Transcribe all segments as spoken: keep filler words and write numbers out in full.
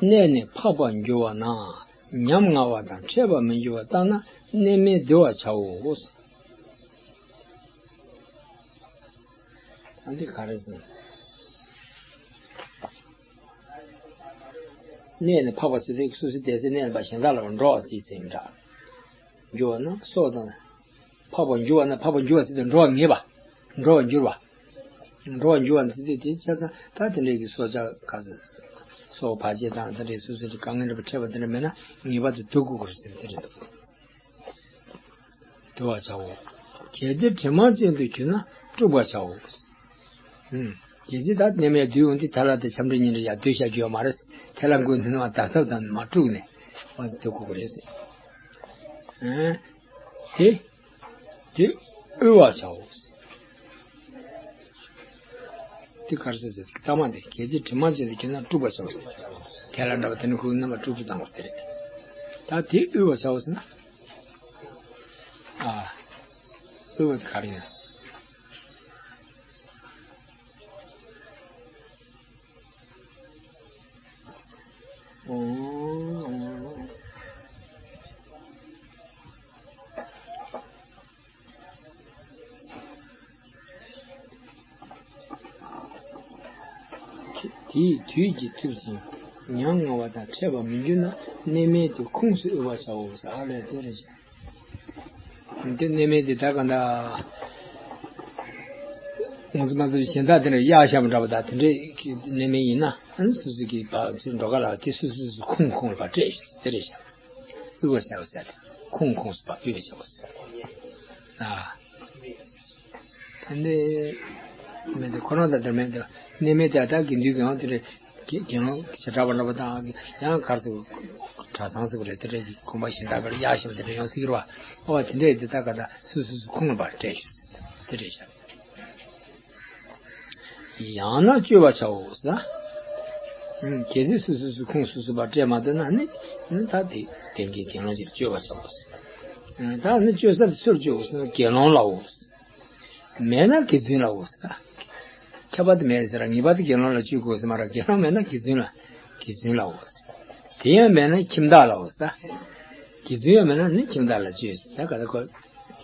གནས་ནས་འཕགས་པར་འགྱུར་བ་ན། ཉམ་ང་བ་དང་ཕྲད་པར་མི་འགྱུར་བ་ལྟར་ན་གནས་མལ་བསྡུ་བར་བྱའོ། ད་འདི་ག་རེ་ཟེར་ན། གནས་ནས་འཕགས་པ་ཟེར་དུས་སོ་སོའི་བསྡད་སའི་གནས་ནས་ཕར་གཞན་དག་ལ་འགྲོ་བ་ཟེར་ཚིག་འདྲ། འགྱུར་བ་ན་སྲོག་དང་། འཕགས་པར་འགྱུར་བ་ན་འཕགས་པར་འགྱུར་བ་ཟེར་དུས་འགྲོ་བར་ངེས་པ། འགྲོ་བར་འགྱུར་བ། འགྲོ་བར་འགྱུར་བ་ཟེར་དུས་དེ་ཆ་ཚང་ད་དེ་འདྲའི་གི་སྲོག་ཆགས་ག་ཚོད། སྲོག་བར་ཆད་དང་དེ་འདྲའི་སོ་སོའི་དཀའ་ངལ་འདྲ་པོ་འཕྲད་པ་དེ་འདྲ་མེད་ན་ངེས་པར་དུ་བསྡུ་དགོས་ཀྱི་རེད་ཟེར་དེ་རེད་འདུག་བསྡུ་བར་བྱའོ། གལ་ཏེ་དྲི་མ་ཅན་དུ་གྱུར་ན་བཀྲུ་བར་བྱའོ། ཨུམ། གལ་སྲིད་ད་གནས་མལ་བསྡུས་འོང་དུས་ཐལ་བ་དེ་ཆམ་འདྲི་ཉིན་འདྲི་ཡ་བསྡུས་བཞག་རྒྱུ་ཡོད་མ་རེད། ཐལ་བ་འགོས་ནས་མ་དག་ཐབས་དང་མ་བཀྲུས་ནས་འོ་བསྡུ་དགོས་ཀྱི་རེད་ཟེར། ཨུམ། དེ། དེ་དབུལ་བར་བྱའོ། དེ་ག་རེ་ཟེར་ཟེར་གི་ཐ་མ་དེ་གལ་ཏེ་དྲི་མ་ཅན་དུ་གྱུར་ན་བཀྲུ་བར་བྱའོ་ཟེར། ཐལ་བ་འདྲ་པོ་དེ་ནི་ཁོའི་རྣམ་པ་བཀྲུ་བཀྲུ་བཏང་བ་དེ་རེད། ད་དེ་དབུལ་བར་བྱའོ་ཟེར་ན། ཨ། དབུལ་བ་དེ་ག་རེ་ཡིན། དེའི་དུས་ཀྱིས་ཐུབ་ཅིང་ཉམ་ང་བ་དང་ཕྲད་པར་མི་འགྱུར་ན་གནས་མལ་དེ་ཁོངས་སུ་དབུལ་བར་བྱའོ་ཟེར། ཨ་ལས་དེ་རེད། འདི་གནས་མལ་འདི་ད་ག་འདྲ། ང་ཚོ་མ་གཏོགས་གཞན་དག་དེ་འདྲ་གཡག་བཤམས་འདྲ་པོ་དང་དེ་འདྲའི་གནས་མལ་ཡིན་ན་ཨ་ནི་སོ་སོ་གི་བ་ཚོས་འགྲོ་ཁ་ལ་དེ་སོ་སོ་སོ་ཁོངས་ཁོངས་ལ་བ་སྤྲད་ཤོག་དེ་རེད་ཤག་དབུལ་བ་ཟེར་བ་ཟེར་ཏེ་ཁོངས་ཁོངས་སུ་བ་དབུལ་བ་ཟེར་བ་ཟེར། ཨ། ད་ནི་མེད་དེ་ཁོ་རང་ད་དེར་མེད་དེ་གནས་མལ་དེ་ད་དགེ་འདུན་གྱི་ཡང་དེ་རེད། དགེ་དགེ་སློང་བྱེ་བྲག་པ་འདྲ་པོ་དང་ཡང་གར་སོ་གྲྭ་ཚང་སོ་རེད། དེ་འདྲ་གི་དགོན་པ་གཞན་དག་གར་གཡག་ཞིམ་དེ་འདྲ་ཡང་སྲིད་ར་བ། ཨོ་དེ་འདྲས་དེ་ད་ག་ད་སུ་སུ་སུ་ཁོང་ལ་བར་སྤྲད་ཞུ་ཟེར་དེ་རེད་ཤག་ཡང་ན་བཅོས་པར་བྱའོ་ཟེར། གལ་སྲིད་སུ་སུ་སུ་ཁོང་སུ་སུ་བར་སྤྲད་མ་ཐུབ་ན་ནི་ནི་ད་དེ་དེང་གི་དགེ་སློང་ཅིག་བཅོས་པར་བྱའོ་ཟེར། ད་ནི་བཅོས་ས་དེ་སུར་བཅོས་དགོས་ཟེར་ན་དགེ་སློང་ལའོ། མེད་ན་དགེ་བཙུན་ལའོ་ཟེར། ཁྱབ་པ་དེ་མེད་ཟེར་ར་ངེས་པར་དུ་དགེ་སློང་ལ་བཅོས་དགོས་ཟེར་མ་ར་དགེ་སློང་མེད་ན་དགེ་བཙུན་ལ་དགེ་བཙུན་ལའོ་ཟེར། དེ་ཡང་མེད་ན་ཁྱིམ་བདག་ལའོ་ཟེར། དགེ་བཙུན་ཡང་མེད་ན་ནི་ཁྱིམ་བདག་ལ་བཅོས་ཟེར། ད་ག་ད་ཁོ་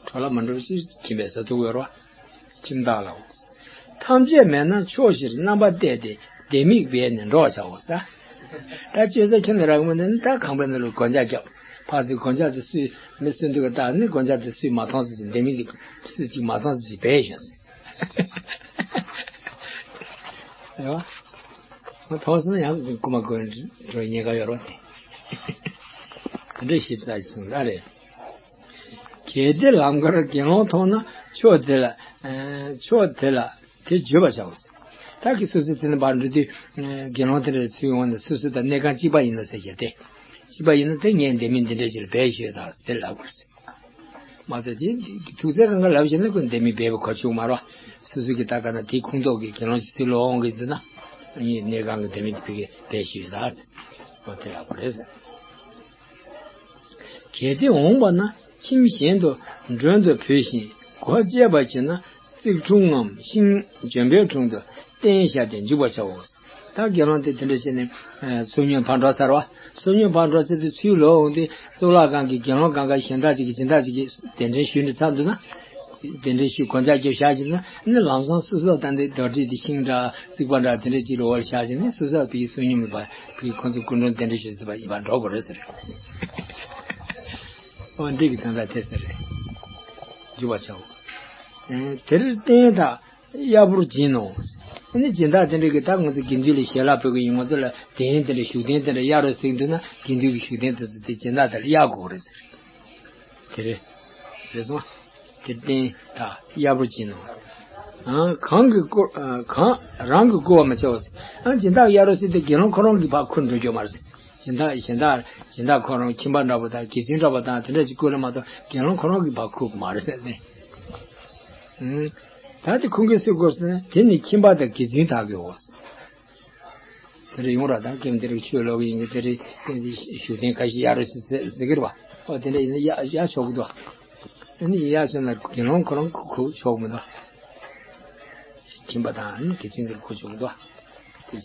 འཕྲོ་བརླག་མ་འགྲོ་ཕྱིར་ཁྱིམ་པའི་བཟོ་ཐུབ་ཡོད་རོ། ཁྱིམ་བདག་ལའོ། ཐམས་ཅད་མེད་ན་ཕྱོགས་བཞིར་རྣམ་པར་བལྟས་ཏེ་ལྡེ་མིག་སྦས་ནས་འགྲོ་བར་བྱའོ་ཟེར། ད་བཅོས་ས་ཁྱོན་ནས་རག་མི་འདུག་ན་ད་ཁང་པའི་ནང་ལ་སྒོ་ལྕགས་བརྒྱབ། ཕར་ཚུར་སྒོ་ལྕགས་དེ་སུས་མི་སུ་འདུག་ག་ད་ནི་སྒོ་ལྕགས་དེ་སུས་མ་མཐོང་ས་ཅིག་ལྡེ་མིག་དེ་སུས་ཅིག་མ་མཐོང་ས་ཅིག་སྦས་ཞོག་ཟེར། རེད་བ། མ་མཐོང་ས་ན་ཡང་རྐུ་མ་རྐུ་འགྲོ་ཉེན་ཁ་ཡོད་རོ་དེ། དེ་འདྲ་ཞིབ་ཚགས་ཤིག་གསུངས་ད་རེད། གལ་ཏེ་ལམ་ཁར་དགེ་སློང་མཐོང་ན་ཕྱོགས་དེ་ལ། ཨ། ཕྱོགས་དེ་ལ་དེ་བརྗོད་པར་བྱའོ་ཟེར། ད་གི་སོ་སོའི་དེ་ནས་བར་འགྲོ་དུས། ཨ། དགེ་སློང་དེ་འདྲ་ཚུར་འོང་ནས་སོ་སོ་དང་གནས་ཁང་གཅིག་པ་ཡིན་ན་ཟེར་བྱས་ཏེ། གཅིག་པ་ཡིན་ན་དེ་ངས་ལྡེ་མིག་འདི་འདྲ་ཞིག་ལ་སྦས་ཞོག་དང་དེ་ལབ་དགོས་ཟེར། མ་གཏོགས་དེ་ཐུག་ཚད་གང་ག་ལབ་བྱས་ན་ཁོས་ལྡེ་མིག་སྦས་པ་གོ་ཆོག་མ་རེད། སོ་སོ་གི་ད་ག་ན་དེའི་ཁོངས་གཏོགས་ཀྱི་དགེ་སློང་ཅིག་ཚུར་ལོག་འོང་གི་འདུག་ན། ངས་གནས་ཁང་གི་ལྡེ་མིག་དེ་ཕ་གིར་སྦས་ཞོག་དང་། འོ་དེ་ལབ་དགོས་རེད་ཟེར། གལ་ཏེ་འོངས་པ་ན་ཁྱིམ་གཞན་དུ་མགྲོན་དུ་བོས་ཤིང་སྒོ་བཅད་པར་གྱུར་ན་རྩིག་གྲུང་ངམ་ཤིང་ལྗོན་པའི་དྲུང་དུ་སྟན་བཞག་སྟེ་འཇུག་པར་བྱའོ། ད་དགེ་སློང་དེ་དེ་འདྲ་བྱས་ནས་བསོད་སྙོམས་ཕར་འགྲོ་ཚར་བ། བསོད་སྙོམས་ཕར་འགྲོ་ཚར་དུས་ཚུར་ལོག་འོང་དུས་གཙུག་ལག་ཁང་གི་དགེ་སློང་གང་ག་གཞན་དག་ཅིག་གིས་སྦྱིན་བདག་ཅིག་གིས་གདན་འདྲེན་ཞུས་ནས་ཚར་འདུག་ན། གདན་འདྲེན་ཞུས་སྒོ་ལྕགས་རྒྱབ་བཞག་ཅིག་ན་ནི་ལམ་སང་སོ་སོ་ད་འདི་རྡོ་དྲིལ་དེ་ཤིང་འདྲ་རྩིག་པ་འདྲ་དེ་འདྲ་ཅིག་ལ་འོར་བཞག་ཅིག་ནི་སོ་སོ་བའི་བསོད་སྙོམས་ལ་བ་བའི་ཁོང་ཚོ་སྐུ་མགྲོན་གདན་འདྲེན་ཞུས་ཟིན་པ་ཡིན་པ་འགྲོ་དགོས་རེད་ཟེར། འོ་འདི་གི་དོན་དག་དེ་ཟེར་རེད། འཇུག་པར་བྱའོ། ཨེ། དེར་སྟན་དང་གཡར་པོར་བྱིན་ནོ། ཨ་ནི་སྦྱིན་བདག་དེ་འདྲ་གི་ད་ང་ཚོ་དགེ་འདུན་ལ་ཞལ་ལག་ཕུལ་གི་ཡིན། ང་ཚོ་ལ་གདན་དེ་འདྲ་བཞུགས་གདན་དེ་འདྲ་གཡར་རོགས་ཟེར་གི་འདུག་ན་དགེ་འདུན་གྱི་བཞུགས་གདན་དེ་ཚོ་དེ་སྦྱིན་བདག་དེ་ལ་གཡར་དགོས་རེད་ཟེར། དེ་རེད། རེད་སོང་། དེར་སྟན་དང་གཡར་པོར་བྱིན་ནོ། ཨ། གང་གིས་བསྐུར། ཨ། གང་རང་གིས་བསྐུར་བར་མི་བྱའོ་ཟེར། ཨ། སྦྱིན་བདག་གཡར་རོགས་ཟེར་དེ་དགེ་སློང་ཁོ་རང་གིས་ཕར་ཁུར་འགྲོ་རྒྱུ་མ་རེད་ཟེར། སྦྱིན་བདག་སྦྱིན་བདག་སྦྱིན་བདག་ཁོ་རང་ཁྱིམ་པ་འདྲ་པོ་དང་དགེ་བཙུན་འདྲ་པོ་དང་དེ་འདྲ་ཞིག་བསྐུར་ལ་མ་གཏོགས་དགེ་སློང་ཁོ་རང་གིས་ཕར་ཁུར་གི་མ་རེད་ཟེར་ནས། ཨུམ། ད་དེ་ཁོང་གིས་སུས་བསྐུར་ཟེར་ན་དེ་ནི་ཁྱིམ་པ་དང་དགེ་བཙུན་དག་གིའོ་ཟེར། དེ་འདྲ་ཡོང་ར་དང་ཀེམ་དེ་འདྲ་ཆོས་ལོག་གི་ཡིན་གི་དེ་འདྲ་བཞུགས་གདན་ཁ་ཤས་གཡར་རོགས་ཟེར་ཟེར་གི་རེད་བ། ཨོ་དེ་འདྲ་ཡིན་ན་གཡར་གཡར་ཆོག་གི་འདུག་ཨ་ནི་གཡར་ཆོག་ན་དགེ་སློང་ཁོ་རང་ཁུར་ཆོག་མི་འདུག་ཁྱིམ་པ་དང་ཨ་ནི་དགེ་བཙུན་གྱིས་ཁུར་ཆོག་གི་འདུག་དེ་བྱས་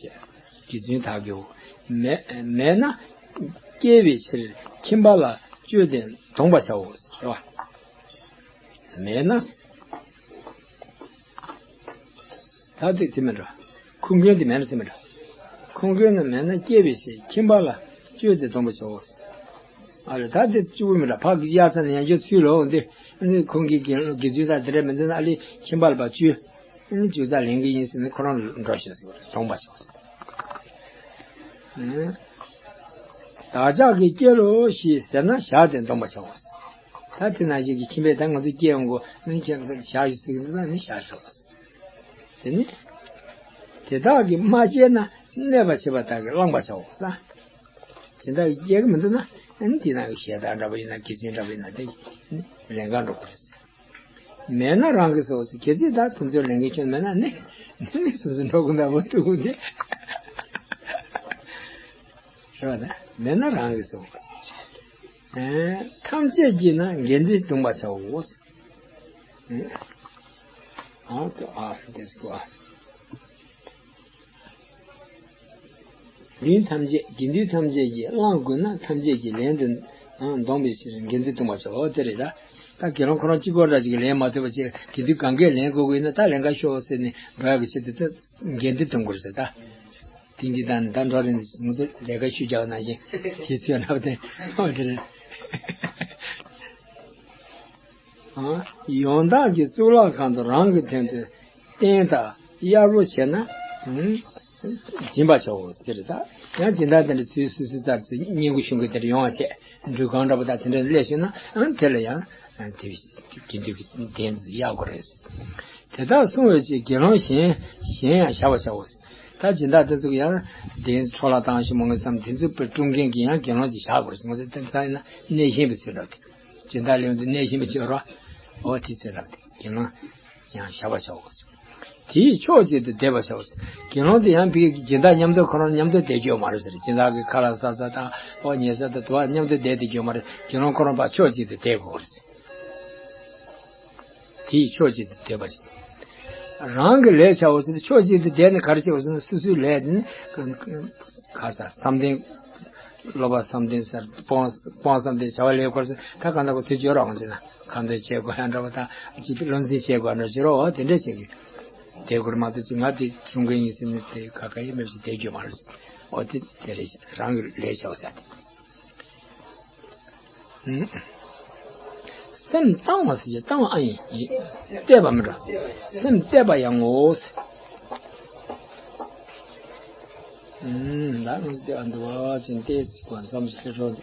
དགེ་བཙུན་དག་གིའོ། མེད་མེད་ན་སྐྱེ་བའི་ཕྱིར་ཁྱིམ་པ་ལ་སྤྱོད་དེ་དོང་པ་བྱའོ་ཟེར་བ། མེད་ན། ད་དེ་དེ་མིན་འགྲོ། ཁུངས་སྐྱོན་དེ་མེད་ན་ཟེར་མི་འགྲོ། ཁུངས་སྐྱོན་ནི་མེད་ན་སྐྱེ་བའི་ཕྱིར་ཁྱིམ་པ་ལ་སྤྱོད་དེ་དོང་པ་བྱའོ་ཟེར། ཨ་རེ་ད་དེ་གཅིག་པུ་མིན་འགྲོ། ཕ་གི་གཡག་ཚ་ནས་ཡང་བསྐྱར་ཚུར་ལོག་འོང་དུས་ཨ་ནི་ཁོང་གི་དགེ་དགེ་ཚུལ་དང་དེ་འདྲ་མི་འདུག་ན་ཨ་ལས་ཁྱིམ་པ་ལ་ཕར་སྤྱོད། ཨ་ནི་སྤྱོད་རྩ་ལེན་གི་ཡིན་ཟེར་ནས་ཁོ་རང་འགྲོ་ཤོག་ཟེར་བ་རེད། དོང་པ་བྱའོ་ཟེར། ཨ། བདག་ཅག་གིས་སྐྱེ་ལོ་ཞེས་ཟེར་ན་བཞག་སྟེ་འདོམས་པར་བྱའོ། ད་དེ་ནང་བཞིན་གྱི་ཁྱིམ་པས་ད་ང་ཚོ་སྐྱེ་ཡོང་གོ་ནི་ཁྱེད་ཚོ་བཞག་ཞུ་ཟེར་གྱི་འདུག་ན་ནི་བཞག་ཤོག། དེ་ནི་དེ་དག་གིས་མ་སྐྱེས་ན་གནོད་པ་བྱེད་པ་དག་གིས་བླང་བར་བྱའོ་ཟེར། དེ་དག་གིས་སྐྱེ་གི་མི་འདུག་ན་ཨ་ནི་དེ་ནང་གི་ཞེ་སྡང་འདྲ་པོ་ཡིན་ན་དགེ་སྦྱོང་འདྲ་པོ་ཡིན་ན་དེ་ནི་ལེན་ག་འགྲོ་དགོས་རེད། མེད་ན་རང་གིས་ཟེར་བ་ཟེར། གལ་སྲིད་ད་དེ་ཚོའི་ལས་འགན་ཁྱོན་མེད་ན་ནི་ནི་ནི་སོ་སོ་འགྲོ་དགོས་འདྲ་པོ་འདུག་གོ་འདི། རེད་བ་ད། མེད་ན་རང་གིས་ཟེར་བ་ཟེར། ཨེ། ཐམས་ཅད་ཀྱིས་ན་དགེ་འདུན་དུང་པ་བྱའོ། ཨེ། ཨ་ཏོ་ཨ་ཟེར་ཏེ་ཟེར་བ། ལུས་ཐམས་ཅད་དགེ་འདུན་ཐམས་ཅད་ཀྱིས་བླང་དགོས་ན་ཐམས་ཅད་ཀྱིས་ལན་དུ་འདོམས་པའི་ཕྱིར་དགེ་འདུན་དུང་པ་བྱའོ། དེ་རེད་ད། ད་དགེ་སློང་ཁོ་རང་གཅིག་པོ་འདྲ་ཅིག་གིས་ལན་མ་ཐུབ་པ་བྱས་དགེ་འདུན་གང་གས་ལན་དགོས་ཀྱི་ཡིན་ན་ད་ལན་ག་ཤོག་ཟེར་ནས་འགྲོ་ཡག་གི་ཆེད་དུ་ད་དགེ་འདུན་དུང་དགོས་ཟེར་ད། དེང་འདི་དང་ད་འགྲོ་རན་ང་ཚོ་ལས་ཀ་ཤུ་རྒྱག་ནང་བཞིན་དེ་ཚོས་ན་བ་དེ་ཨོ་དེ་རེད། ཡོན་བདག་གིས་གཙུག་ལག་ཁང་དུ་རང་གི་དོན་དུ་རྟེན་དང་གཡར་པོ་བྱས་ན་སྦྱིན་པ་བྱའོ་ཟེར་ད། ཡང་སྦྱིན་བདག་དེ་འདྲ་ཚུལ་སུ་སུ་ཙར་ཚུལ་སྙིང་པོ་ཞུ་གི་དེ་འདྲ་ཡོང་བ་བྱས་འབྲུ་གང་འདྲ་པོ་དང་དེ་འདྲ་སླེབས་བྱུང་ན་དེ་ལ་ཡང་དེ་དགེ་འདུན་གྱི་དོན་དུ་གཡར་དགོས་རེད། དེ་དག་བསྲུང་བའི་ཕྱིར་དགེ་སློང་གཞན་གཞན་ཡང་བཞག་པར་བྱའོ། ད་སྦྱིན་བདག་དེ་ཚོ་ཡང་དེ་འཕྲོ་བརླག་བཏང་ཞིག་མང་ངོས་སམ་དེ་ཚོ་པའི་དཀྲུག་མཁན་གྱི་ཡང་དགེ་སློང་ཅིག་བཞག་དགོས་རེད། ངོ་ཚ་དེ་ཚ་ཡིན་ན་གནས་གཞན་པའི་ཚུལ་འདྲ་དེ། སྦྱིན་བདག་ལེའུ་འདི་གནས་གཞན་པའི་ཚུལ་རོ། འོ་དེ་ཚུལ་འདྲ་དེ་དགེ་སློང་ཡང་བཞག་པར་བྱའོ། དེས་ཕྱོགས་གཅིག་ཏུ་བསྡད་པར་བྱའོ། དགེ་སློང་དེ་ཡང་བི་སྦྱིན་བདག་མཉམ་དུ་ཁོ་རང་མཉམ་དུ་བསྡད་རྒྱུ་མ་རེད་ཟེར། སྦྱིན་བདག་གི་ཁ་ལག་ཟ་ས་དང་འོ་ཉལ་ས་དང་དུ་བ་མཉམ་དུ་བསྡད་བསྡད་རྒྱུ་མ་རེད། དགེ་སློང་ཁོ་རང་པ་ཕྱོགས་གཅིག་ཏུ་བསྡད་དགོས་རེད། དེས་ཕྱོགས་གཅིག་ཏུ་སྡོད་པ་ཞིག་རང་གི་ལས་བྱའོ་ཟེར་ཏེ་ཕྱོགས་གཅིག་ཏུ་བསྡད་ནས་ག་རེ་བྱེད་པ་ཟེར་ན་སོ་སོའི་ལས་དེ་ནི་ག་ས་བསམ་གཏན་སློབ་པ་བསམ་གཏན་ཟེར་སྤོང་སྤོང་བསམ་གཏན་བྱ་བ་ལས་སྐོར་ཟེར་ད་ག་འདྲ་གོ་དེ་བརྗོད་རོགས་ཟེར་ན་ཁ་འདོན་བྱེད་དགོས་ཡང་འདྲ་བ་དང་ཅིག་བློ་འཛིན་བྱེད་དགོས་འདྲ་བརྗོད་རོགས་དེ་འདྲ་བྱེད་ཀྱི་དེ་སྐོར་མ་གཏོགས་ཅིག་ང་དེ་སྲུང་མཁན་ཡིན་ཟེར་ནས་དེ་ག་ག་ཡེ་མེད་ཅིག་དེ་བརྗོད་མ་རེད་ཟེར་འོ་དེ་དེ་རེད་རང་གི་ལས་བྱའོ་ཟེར་ཏེ། སེམས་གཏང་བ་ཟེར་གྱི་གཏང་བ་ཨ་ཡིན། གཏད་པ་མི་འགྲོ། སེམས་གཏད་པ་ཡང་ངོ་། ད་ང་ཚོ་གཏད་པ་འདུག་བ་ཅན་གཏད་ཚིག་པ་མཚམས་སུ་ཁྲིད་རོགས།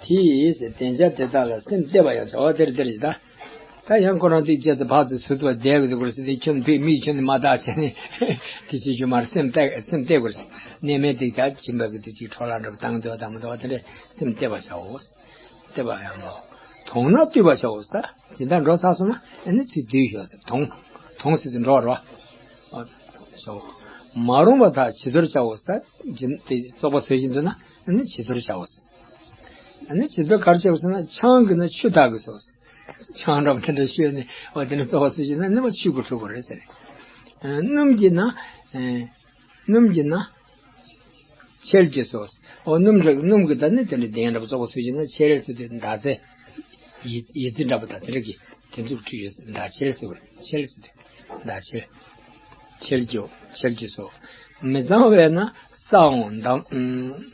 དེས་བདེ་འཇགས་དེ་དག་ལ་སེམས་གཏད་པ་ཡང་བྱ་བ་དེར་དེར་ཡིན་ད། ད་ཡང་ཁོ་རང་ཚོའི་རྗེས་སུ་བག་ཚོད་ཚུད་ཐུབ་པ་བསྡད་དགོས་དེ་དགོས་ཟེར་ཏེ་ཁྱོད་ཕིག་མིག་ཁྱོད་ནི་མ་བལྟ་བྱས་ནས་དེ་བྱེད་རྒྱུ་མ་རེད། སེམས་གཏད་སེམས་གཏད་དགོས་རེད། གནས་མལ་དེ་ད་སྦྱིན་པ་གི་དེ་ཅིག་འཕྲོ་བརླག་འདྲ་པོ་བཏང་འདོད་དང་མི་འདོད་པ་དེ་འདྲ་སེམས་གཏད་པ་བྱའོ། གཏད་པ་ཡང་མོ། དོང་ན་བཏུད་པ་བྱའོ་ཟེར། སྦྱིན་བདག་འགྲོ་ཚར་སོང་ན་ཨ་ནི་ཚུར་བསྡུས་ཤོག་ཟེར། དོང་། དོང་ཟེར་དུས་འགྲོ་བ་རེད་བ། ཨ། བྱའོ། མ་རུངས་པ་དག་བྱི་དོར་བྱའོ་ཟེར། སྦྱིན་དེ་བཙོག་པ་བཟོ་བཞིན་འདུག་ན་ཨ་ནི་བྱི་དོར་བྱའོ་ཟེར། ཨ་ནི་བྱི་དོར་ག་རེ་བྱེད་དགོས་ཟེར་ན་ཆང་གིས་ན་ཆུ་དག་གི་སོ། ཆང་འདྲ་པོ་དེ་འདྲ་བཤོས་ནས་འོ་དེ་འདྲ་བཙོག་པ་བཟོས་ཀྱི་ན་སྣུམ་ཆུ་གིས་འཁྲུ་དགོས་རེད་ཟེར། ཨ། སྣུམ་གྱིས་ན། ཨ། སྣུམ་གྱིས་ན། ཆལ་གྱིས་སོ། འོ་སྣུམ་འདྲ་སྣུམ་གྱིས་ད་ནི་དེ་འདྲ་གདན་འདྲ་པོ་བཙོག་པ་བཟོས་ཀྱི་ན་ཆལ་ཟེར་དེ་མདའ་རྩེ། ཡི་ཡི་རྩེ་འདྲ་པོ་དང་དེ་འདྲ་གི་དེ་ཚོ་བྲིས་ཡོད་མདའ་ཆལ་ཟེར་བ་ཆལ་ཟེར་དེ། མདའ་ཆལ། ཆལ་གྱིས་ཆལ་གྱིས་སོ། མི་གཙང་བས་ན་ས་འོང་མདའ་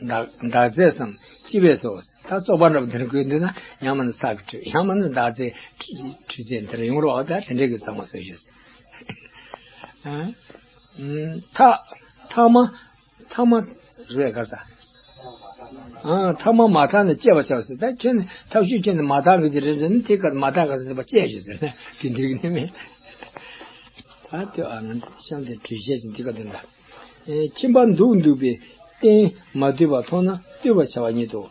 མདའ་མདའ་རྩེ་སམ་ལྕི་བས་སོ། ད་བཙོག་པ་འདྲ་པོ་དེ་འདྲ་གོན་འདུག་ན་ཡང་མིན་ན་ས་གིས་འཁྲུད་ཡང་མིན་ན་མདའ་རྩེ་འཁྲུད་ཚན་དེ་འདྲ་ཡོང་རོགས་ད་དེ་འདྲ་གི་གཙང་མ་བཟོས་ཡོད། ཨ། ཐག་ཐག་མ། ཐག་མ་རེད་ག་ས། ཨ། ཐག་མ་མ་ཐག་ནས་བཅད་པ་བྱ་ཟེར། ད་ཁྱོད་ནི་ཐབས་ཤུགས་ཁྱོད་ནི་མ་ཐག་གི་ཅི་རེད་ཟེར་ན་དེ་ག་མ་ཐག་ག་ཟེར་ན་བཅད་ཞུ་ཟེར་ན་དེ་འདྲ་གི་ནི་མེད། ད་དེ་ཨ་ང་ཤང་དེ་གྲོས་བཤད་ཅིང་དེ་ག་དེ་འདྲ། ཨེ། ཁྱིམ་པ་འདུག་འདུག་པའི་རྟེན་མ་བཏུད་པ་མཐོང་ན་བཏུད་པར་བྱ་བ་ཉིད་དོ།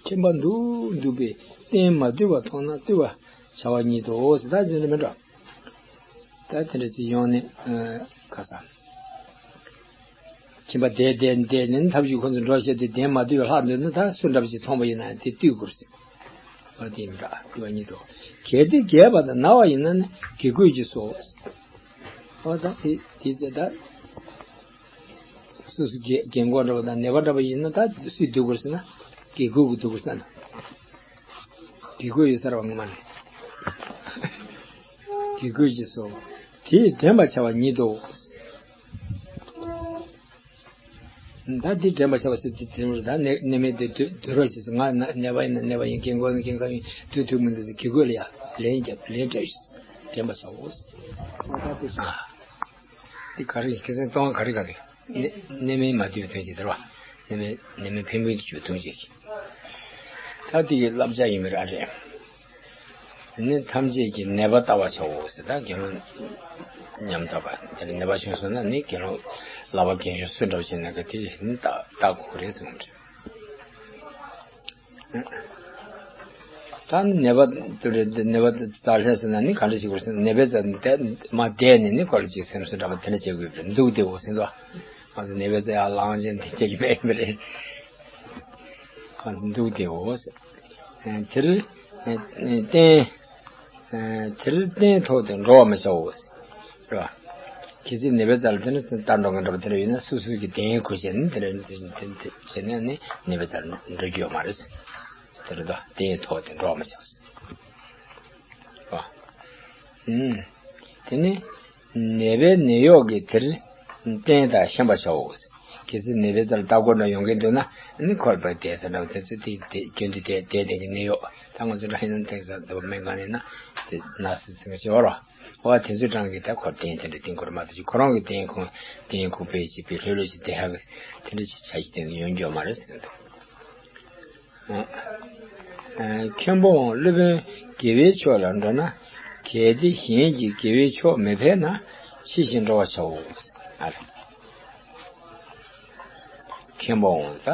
ཁྱིམ་པ་འདུག་འདུག་པའི་རྟེན་མ་བཏུད་པ་མཐོང་ན་བཏུད་པར་བྱ་བ་ཉིད་དོ་ཟེར། ད་དེ་འདྲ་མི་འདྲ། ད་དེ་འདྲ་ཅིག་ཡོང་ནས་ཨ་ག་ས། ཁྱིམ་པ་བསྡད་བསྡད་བསྡད་ནས་ཐབས་ཤིག་ཁོ་ཚོ་འགྲོ་བཤད་དེ་གདན་མ་བཏུད་པའི་ལྷག་འདུག་ན་ད་སུ་འདྲ་པོ་ཅིག་མཐོང་པ་ཡིན་ན་དེ་བཏུད་དགོས་རེད། ཨ་དེ་མི་འདྲ་དེ་བ་ཉིད་དོ། གལ་ཏེ་རྒས་པ་དང་ན་བ་ཡིན་ན་ནི་དགེ་བསྐོས་ཀྱིས་སོ། ཨོ་ད་དེ་དེ་ཚེ་ད་སོ་སོ་རྒས་རྒས་འཁོགས་འདྲ་བ་དང་ནད་པ་འདྲ་བ་ཡིན་ན་ད་སུས་སྡུག་དགོས་ཟེར་ན་དགེ་བསྐོས་ཀྱིས་སྡུག་དགོས་ཟེར་ན། དགེ་བསྐོས་ཡོད་ས་རེད་བ་ངོ་མ་ནི། དགེ་བསྐོས་ཀྱིས་སོ། དེས་དྲན་པར་བྱ་བ་ཉིད་དོ། ད་འདི་དྲན་པར་བྱ་བ་ཟེར་དེ་དེ་རུ་ད་ནད་ནད་མེད་དེ་སྡོད་སྡོད་རོགས་ཞེས་སོ། ང་ན་ནད་པ་ཡིན་ན་ནད་པ་ཡིན། རྒན་རྒོན་ནི་རྒན་རྒོན་ཡིན། སྡོད་ཐུབ་མི་འདུག་ཟེར་དགེ་བསྐོས་ལ་ཡ་ལན་རྒྱབ་ལན་སྤྲད་ཞེས་དྲན་པར་བྱའོ། ཨ་འདི་ག་རེ་ཡིན། ཁྱེད་ཚོས་གཏོང་བ་ག་རེ་ག་རེ་ནད་ནད་མེད་མ་སྡོད་པའི་དོན་ཅིག་དེ་རེད་བ། ནད་མེད་ནད་མེད་ཕན་པའི་རྒྱུ་དོན་ཅིག་ད་འདི་གི་བསླབ་བྱ་ཡིན་པའི་ར་རེད། ནི་ཐམས་ཅད་ཀྱི་ནད་པ་ལྟ་བར་བྱའོ་ཟེར། ད་དགེ་སློང་ཉམ་ཐག་པ་དེ་ལ་ནད་པ་བྱུང་སོང་ན་ནི་དགེ་སློང་ལག་པ་རྒན་གཞོན་སུ་འདྲ་བ་ཞིག་ན་གི་དེ་ནི་ལྟ་ལྟ་དགོས་རེད་གསུངས་ཏེ། ད་ནི་ནད་པ་དེ་རེད། ནད་པ་དེ་ལྟ་ལྷས་ཟེར་ན་ནི་ག་འདྲ་ཞིག་དགོས་ཟེར་ན་ནད་པའི་རྩ་དེ་མ་བསྡད་ནས་ནི་ཁོ་ལ་ཅིག་སེམས་གསོ་འདྲ་བ་དེ་འདྲ་བྱེད་དགོས་པས་འདུག་སྟེ་འོ་ཟེར་འདུག་ང་ཚོ་ནད་པའི་རྩ་ཡར་ལངས་བཞིན་དེ་བྱེད་ཀྱི་མེད་པ་རེད། འདུག་སྟེ་འོ་ཟེར། དེར་བརྟེན། དེར་བརྟེན་ཐོགས་ཏེ་འགྲོ་བར་མི་བྱའོ། རེད་བ། གལ་སྲིད་ནད་པའི་རྩ་ལ་དེ་ནི་ལྟ་འགྲོ་མཁན་འདྲ་བ་དེ་འདྲ་ཡོད་ན་སོ་སོའི་གི་གདེང་ཁུར་བྱས་ནས་དེ་འདྲ་བྱས་ནས་ནི་ནད་པའི་རྩ་ལ་འགྲོ་རྒྱུ་ཡོད་མ་རེད། དེ་རེད་དོ། བརྟེན་ཐོགས་ཏེ་འགྲོ་བར་མི་བྱའོ། རེད་བ། དེ་ནི། ནད་པའི་ནད་གཡོག་གིས་དེར་བརྟེན་དང་ཤན་པར་བྱའོ། གལ་སྲིད་ནད་པའི་རྩ་ལ་ལྟ་སྐོར་འདྲ་ཡོང་གིན་འདུག་ན་ནི་ཁོ་ལ་བསྡད་ས་འདྲ་བ་དེ་ཚོ་དེ་དེ་རྒྱུན་དུ་དེ་བསྡད་བསྡད་ཀྱི་ནད་གཡོག་ད་ང་ཚོ་འདྲ་ཡིན་ན་དེང་སང་དེ་སྨན་ཁང་ནས་ན་དེ་ན་སི་ཟེར་གྱི་ཡོད་རོ། འོ་དེ་ཚོའི་གྲངས་ཀྱིས་ད་ཁོ་བརྟེན་དེ་འདྲ་བསྟེན་དགོས་རེད་མ་གཏོགས་ཅིག་ཁོ་རང་གི་བརྟེན་ཁུངས་བརྟེན་ཁུངས་དཔེ་ཅིག་པའི་ལྷོད་ལྷོད་ཅིག་བསྡད་ཡག་གི་དེ་འདྲ་ཅིག་བྱ་ཞིག་བསྟེན་ནས་ཡོང་རྒྱུ་ཡོད་མ་རེད་ཟེར་འདུག་མཁན་པོའང་སློབ་དཔོན་དགེ་བའི་ཕྱོགས་ལ་འགྲོ་ན། གལ་ཏེ་གཞན་གྱིས་དགེ་བའི་ཕྱོགས་མི་ཕེབས་ན། ཕྱིར་ཞིག་འགྲོ་བར་བྱའོ། ཨ་རེ། མཁན་པོའང་ད་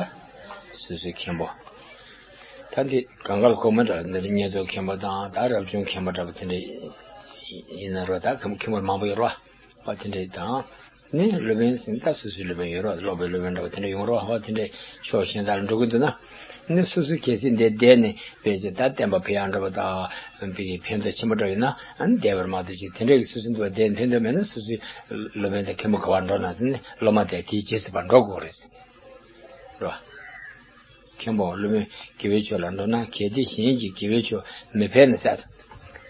སོ་སོའི་མཁན་པོ། ད་འདི་གང་ག་ལ་གོ་མི་འདྲ་འདི་བསྙེན་རྫོགས་མཁན་པོ་དང་ད་རབ་བྱུང་མཁན་པོ་འདྲ་པོ་དེ་འདྲ་ཡིན་ན་རོ། ད་མཁན་པོ་མང་པོ་ཡོད་རོ། བ་དེ་འདྲ་དང་། ནི་སློབ་དཔོན་ཟེར་ན་ད་སོ་སོའི་སློབ་དཔོན་ཡོད་རོགས། སློབ་པའི་སློབ་དཔོན་འདྲ་བ་དེ་འདྲ་ཡོང་རོགས། ཧོ་དེ་འདྲའི་ཕྱོགས་གཞན་དག་ལ་འགྲོ་གི་འདུག་ན། ནི་སོ་སོའི་གལ་སྲིད་འདིར་བསྡད་ནས་བས་ཀྱི་ད་བསྟན་པ་འཕེལ་ཡག་འདྲ་བ་དང་ཕན་ཐོགས་ཆེན་པོ་འདྲ་ཡོད་ན་ཨ་ནི་བསྡད་པར་མ་གཏོགས་ཅིག་དེ་འདྲའི་གི་སོ་སོའི་འདུག་པ་བསྡད་ནས་ཕན་ཐོགས་མེད་ན་སོ་སོའི་སློབ་དཔོན་དང་མཁན་པོ་ག་པར་འགྲོ་ན་དེ་ནི་སློབ་མ་དེ་དེའི་རྗེས་སུ་ཕར་འགྲོ་དགོས་རེད། རེད་བ། མཁན་པོ་སློབ་དཔོན་དགེ་བའི་ཕྱོགས་ལ་འགྲོ་ན་གལ་ཏེ་གཞན་གྱིས་དགེ་བའི་ཕྱོགས་མི་ཕན་ན་ཟེར།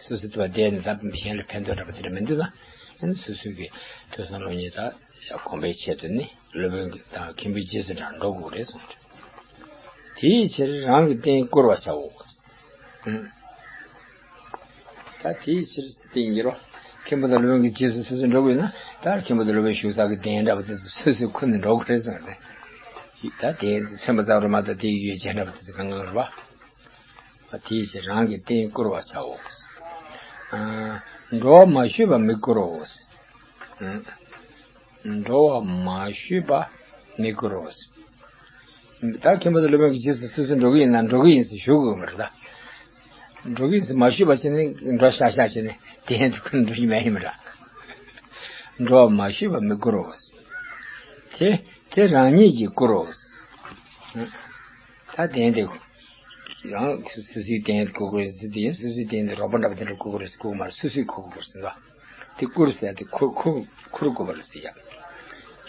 སོ་སོ་དུ་བ་བསྡད་ནས་ད་གཞན་ལ་ཕན་ཐོགས་འདྲ་པོ་དེ་འདྲ་མི་འདུག་ན། ཨ་ནི་སོ་སོའི་གི་ཐོས་བསམ་སློབ་གཉེར་དག་ཡག་གོམས་པའི་ཆེད་དུ་ནི་སློབ་དཔོན་གྱི་དང་མཁན་པོའི་རྗེས་སུ་འབྲང་འགྲོ་དགོས་རེད་གསུངས་རེད། དེའི་ཕྱིར་རང་གི་རྟེན་བཀུར་བར་བྱའོ། ཨང་། ད་དེའི་ཕྱིར་རྟེན་གྱི་རོ། མཁན་པོ་དང་སློབ་དཔོན་གྱི་རྗེས་སུ་སོ་སོ་འགྲོ་དགོས་ན་ད་མཁན་པོ་དང་སློབ་དཔོན་བཞུགས་ས་གི་གདན་འདྲ་པོ་དེ་ཚོ་སོ་སོས་ཁུར་ནས་འགྲོ་དགོས་རེད་གསུངས་རེད། ད་དེ་ཚོ་མཚོན་པ་ཙམ་རུ་མ་གཏོགས་དེའི་ཡོ་བྱད་འདྲ་པོ་དེ་ཚོ་གང་གང་རེད་བ། དེའི་ཕྱིར་རང་གི་རྟེན་བཀུར་བར་བྱའོ། ཨ། འགྲོ་བ་མ་ཞུས་པ་མི་བཀུར་རོ། ཨ། འགྲོ་བ་མ་ཞུས་པ་མི་བཀུར་རོ། ད་མཁན་པོ་དང་སློབ་དཔོན་གྱི་རྗེས་སུ་སོ་སོ་འགྲོ་གི་ཡིན་ན་འགྲོ་གི་ཡིན་ཟེར་ཞུ་དགོས་མ་རེད་ད། འགྲོ་གི་ཡིན་ཟེར་མ་ཞུས་པ་བྱས་ནས་འགྲོ་ཤག་ཤག་བྱས་ནས་དེ་ཡན་དུ་ཁོ་འགྲོ་རྒྱུ་མེད་ཡིན་མ་རེད། འགྲོ་བ་མ་ཞུས་པ་མི་བཀུར་རོ། དེ་དེ་རང་ཉིད་ཀྱིས་བཀུར་རོ། ད་དེ་ཡན་དེ། ཡང་སོ་སོའི་རྟེན་དེ་བཀུར་དགོས་རེད་ཟེར། དེ་ཡང་སོ་སོའི་རྟེན་དེ་རོགས་པ་འདྲ་པོ་དེ་འདྲ་བཀུར་དགོས་རེད་ཟེར་བཀུར་མ་རེད། སོ་སོས་བཀུར་དགོས་རེད་ཟེར་འདུག་དེ་བཀུར་ཟེར་ཡ་དེ་ཁུར་ཁུར་ཁུར་དགོས་པ་རེད་ཟེར་ཡ།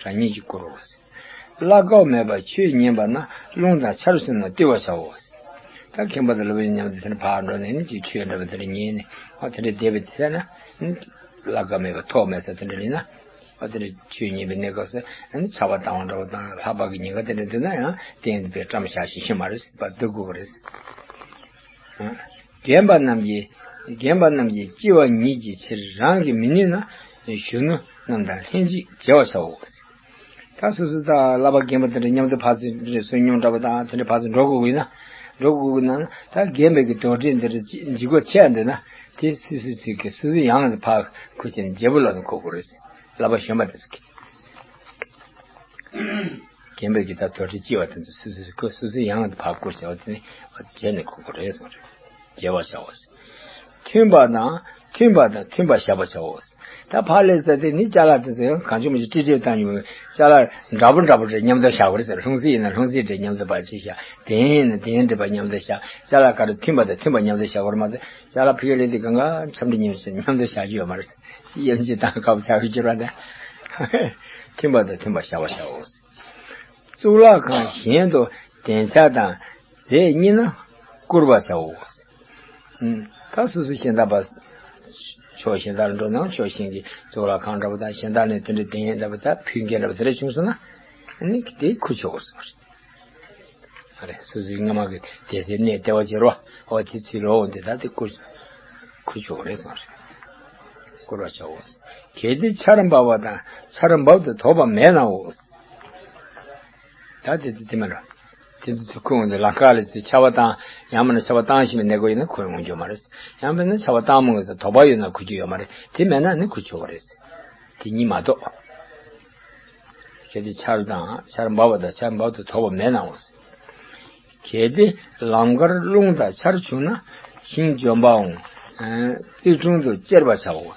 རང་ཉིད་ཀྱིས་བཀུར་རོ་ཟེར། བླ་འགག་མེད་པར་ཆོས་ཉན་པ་ན་རླུང་དང་ཆར་སོང་ན་བཏུལ་བར་བྱའོ་ཟེར། ད་མཁན་པོ་དང་སློབ་དཔོན་མཉམ་དུ་དེ་འདྲ་ཕར་འགྲོ་ནས་ནི་ཅིག་ཆོས་འདྲ་པོ་དེ་འདྲ་ཉན་ནས་ཨ་དེ་འདྲ་བསྡད་པའི་དུས་ཚོད་ན་ནི་བླ་འགག་མེད་པར་ཐོག་མེད་ས་དེ་འདྲ་ཡིན་ན། ཨ་དེ་འདྲ་ཆོས་ཉན་པའི་གནས་སྐབས་སུ་ཨ་ནི་ཆར་པ་བཏང་བ་འདྲ་པོ་དང་ལྷགས་པ་གི་ཉེན་ཁ་དེ་འདྲ་འདུག་ན་ཡང་གཏན་དུ་བཀྲམ་བཞག་ཤིག་ཤི་མ་རེད་ཟེར་བ་འདུག་དགོས་པ་རེད། རྒན་པ་རྣམས་ཀྱིས་རྒན་པ་རྣམས་ཀྱིས་ལྕི་བ་ཉིད་ཀྱི་ཕྱིར་རང་གིས་མི་ནུས་ན་གཞོན་ནུ་རྣམས་དང་ལྷན་ཅིག་མཇལ་བར་བྱའོ། ད་སོ་སོ་ད་བསླབ་པ་རྒན་པ་དེ་འདྲ་མཉམ་དུ་ཕར་ཚུར་འདྲ་བསོད་སྙོམས་འདྲ་པོ་དང་དེ་འདྲ་ཕར་ཚུར་འགྲོ་དགོས་ཀྱི་ཡིན་ན་འགྲོ་དགོས་ཀྱི་ན་ད་རྒན་པའི་གི་དོགས་འདྲི་འདི་འདྲ་ཅི་འཇིགས་པ་ཆེ་འདུག་ན་དེ་སོ་སོའི་ཚུལ་གྱིས་སོ་སོ་ཡང་ཕར་ཁུར་བྱས་ནས་བརྗེ་པོ་ལ་ནི་གོ་དགོས་རེད། བསླབ་པ་གཞོན་པ་དེ་ཚོ་གིས། རྒན་པའི་གི་ད་དོགས་འདྲི་ལྕི་བ་དེ་ཚོ་སོ་སོ་སོ་སོ་ཡང་ཕར་བསྐུར་བྱ་བ་དེ་ནི་བརྗེ་ནས་གོ་དགོས་རེད་གསུངས་རེད། བརྗེ་བར་བྱའོ། མཐུན་པ་དང་མཐུན་པ་དང་མཐུན་པར་བཞག་པར་བྱའོ། ད་ཕར་ལས་ཟེར་དེ་ནི་ཅ་ལག་དེ་ཚོ་ཡང་གང་བྱུང་མི་བྱུང་ཀྲིག་ཀྲིག་བཏང་ཡོང་། ཅ་ལག་འདྲ་པོ་འདྲ་པོ་རེ་མཉམ་དུ་བཞག་པ་རེད་ཟེར། ལྷུང་བཟེད་ཡིན་ན་ལྷུང་བཟེད་རེ་མཉམ་དུ་ཕར་ཅིག་བཞག་དེ་ཡིན་ན་དེ་འདྲ་པ་མཉམ་དུ་བཞག་ཅ་ལག་ག་རེ་མཐུན་པ་དང་མཐུན་པ་མཉམ་དུ་བཞག་པར་མ་ཟད། ཅ་ལག་ཕ་གིར་སླེབས་དུས་གང་ག་འཆམ་འདྲ་མཉམ་དུ་བཞག་རྒྱུ་ཡོད་མ་རེད། དབྱེ་འབྱེད་བཏང་དཀའ་པོ་ཆགས་ཀྱི་འགྱུར་བ་དང་། མཐུན་པ་དང་མཐུན་པ་བཞག་པ་བྱའོ། གཙུག་ལག་ཁང་གཞན་དུ་གདན་ཆ་དང་རྫས་རྙེད་ན་བསྐུར་བར་བྱའོ། ཨུམ། ད་སོ་སོ་གཞན་དག་པ། ཕྱོགས་གཞན་དག་ལ་འགྲོ་ན་ཕྱོགས་གཞན་གྱི་གཙུག་ལག་ཁང་འདྲ་པོ་དང་གཞན་དག་ནས་དེ་འདྲའི་གདན་འདྲ་པོ་དང་ཕུལ་མཁན་འདྲ་པོ་དེ་འདྲ་བྱུང་སོང་ན། ཨ་ནི་དེ་ཁུར་ཆོག་གོ་ཟེར་བ་རེད། ཨ་རེ་སོ་སོའི་སྔ་མ་གི་སྡེ་སྲིད་གནས་ལྟེ་བ་བྱེད་རོགས། ཨོ་དེ་ཚུར་ལོག་འོང་དེ་ད་དེ་ཁུར། ཁུར་ཆོག་གོ་རེད་གསུངས་པ་རེད། བསྐུར་བར་བྱའོ། གལ་ཏེ་ཆར་འབབ་པ་དང་ཆར་འབབ་ཏུ་དོགས་པ་མེད་ནའོ། ད་དེ་དེ་དེ་མིན་རོ། དེ་ཚོ་ཁུར་འོང་དུས་ལམ་ཁ་ལ་ཚུར་ཆར་པ་བཏང་། ཡང་མིན་ན་ཆར་པ་བཏང་བཞིན་པའི་གནས་སྐབས་ཡིན་ན་ཁུར་འོང་རྒྱུ་མ་རེད། ཡང་མིན་ན་ཆར་པ་བཏང་མ་འོང་ཟེར་དོགས་པ་ཡོད་ན་ཁུར་རྒྱུ་ཡོད་མ་རེད། དེ་མེད་ན་ནི་ཁུར་ཆོག་གི་རེད། དེ་གཉིས་མ་གཏོགས། གལ་ཏེ་ཆར་དང་ཆར་འབབ་པ་དང་ཆར་འབབ་ཏུ་དོགས་པ་མེད་ནའོ། གལ་ཏེ་ལམ་ཁར་རླུང་དང་ཆར་བྱུང་ན་ཤིང་ལྗོན་པའང་ཨ་རྩིག་དྲུང་དུ་བཅེར་བར་བྱའོ།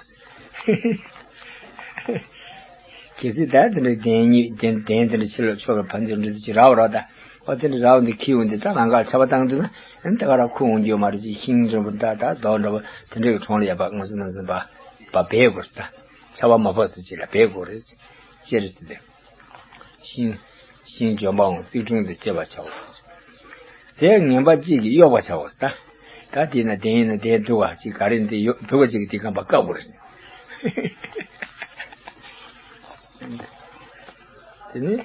གལ་སྲིད་ད་དེ་འདྲའི་གདན་གཉིས་གདན་གདན་དེ་འདྲ་ཕྱི་ལ་ཕྱོགས་ལ་ཕན་ཚུན་འདྲ་ཅིག་རག་པ་རག་ད། ཨོ་དེ་འདྲ་རག་འདི་ཁྱེར་འོང་འདི་ད་ལམ་ཁར་ཆར་པ་བཏང་འདུག་ན་ཨ་ནི་ད་ག་རང་ཁུར་འོང་རྒྱུ་མ་རེད། ཅིག་ཤིང་འདྲ་པོ་ད་ད་རྡོ་འདྲ་པོ་དེ་འདྲའི་གྲོང་ལ་ཡ་པ་ངོ་སོ་ན་སོན་པ་པ་སྦས་དགོས་རེད་ད། ཆར་པ་མ་ཕོག་ས་ཅིག་ལ་སྦས་དགོས་རེད། ཅེས་རེད་ཟེར་ཏེ། ཤིང་ཤིང་ལྗོན་པའང་རྩིག་དྲུང་དུ་བཅེར་བར་བྱའོ། དེ་ངན་པ་གཅིག་གིས་གཡོགས་པར་བྱའོ་ད། ད་དེ་ན་དེ་ཡིན་ན་དེ་འདུག་བ་ཅིག་ག་རེ་འདི་ཡོད་འདུག་བ་ཅིག་གིས་དེ་རྐང་པ་བཀབ་དགོས་རེད། དེ་ནི་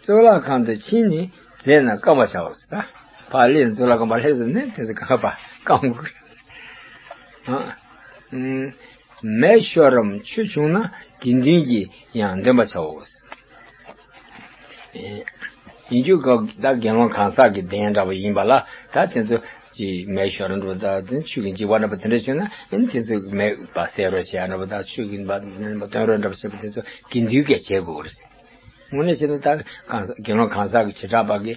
གཙུག་ལག་ཁང་དུ་ཕྱིན་ནས་རྫས་རྣམས་བསྐམ་པར་བྱའོ་ད། ཕར་སླེབས་ནས་གཙུག་ལག་ཁང་པར་སླེབས་ཟིན་ནས་དེ་ཚོ་གང་ག་བ་བསྐམ་དགོས་རེད། ཨ། མེ་ཤོར་རམ་ཆུ་བྱུང་ན་དགེ་འདུན་གྱིས་ཡང་འདོན་པར་བྱའོ། ཡིན་རྒྱུ་ག་ད་དགེ་སློང་གང་ཟག་གི་གདན་འདྲ་བ་ཡིན་པ་ལ་ད་དེ་ཚོ་ཅིག་མེ་ཤོར་འགྲོ་ད་དེ་ཆུ་གི་འཇིགས་པ་འདྲ་པོ་དེ་འདྲ་བྱུང་ན་ཨ་ནི་དེ་ཚོ་མེ་བ་སེལ་རོགས་བྱེད་ཡ་འདྲ་པོ་ད་ཆུ་གི་བ་སྟོན་རོགས་འདྲ་པོ་བྱེད་པ་དེ་ཚོ་དགེ་འདུན་གྱིས་བྱེད་དགོས་རེད། དངོས་གནས་བྱས་ན་ད་གང་ཟག་དགེ་སློང་གང་ཟག་གི་བྱེ་བྲག་པ་གི་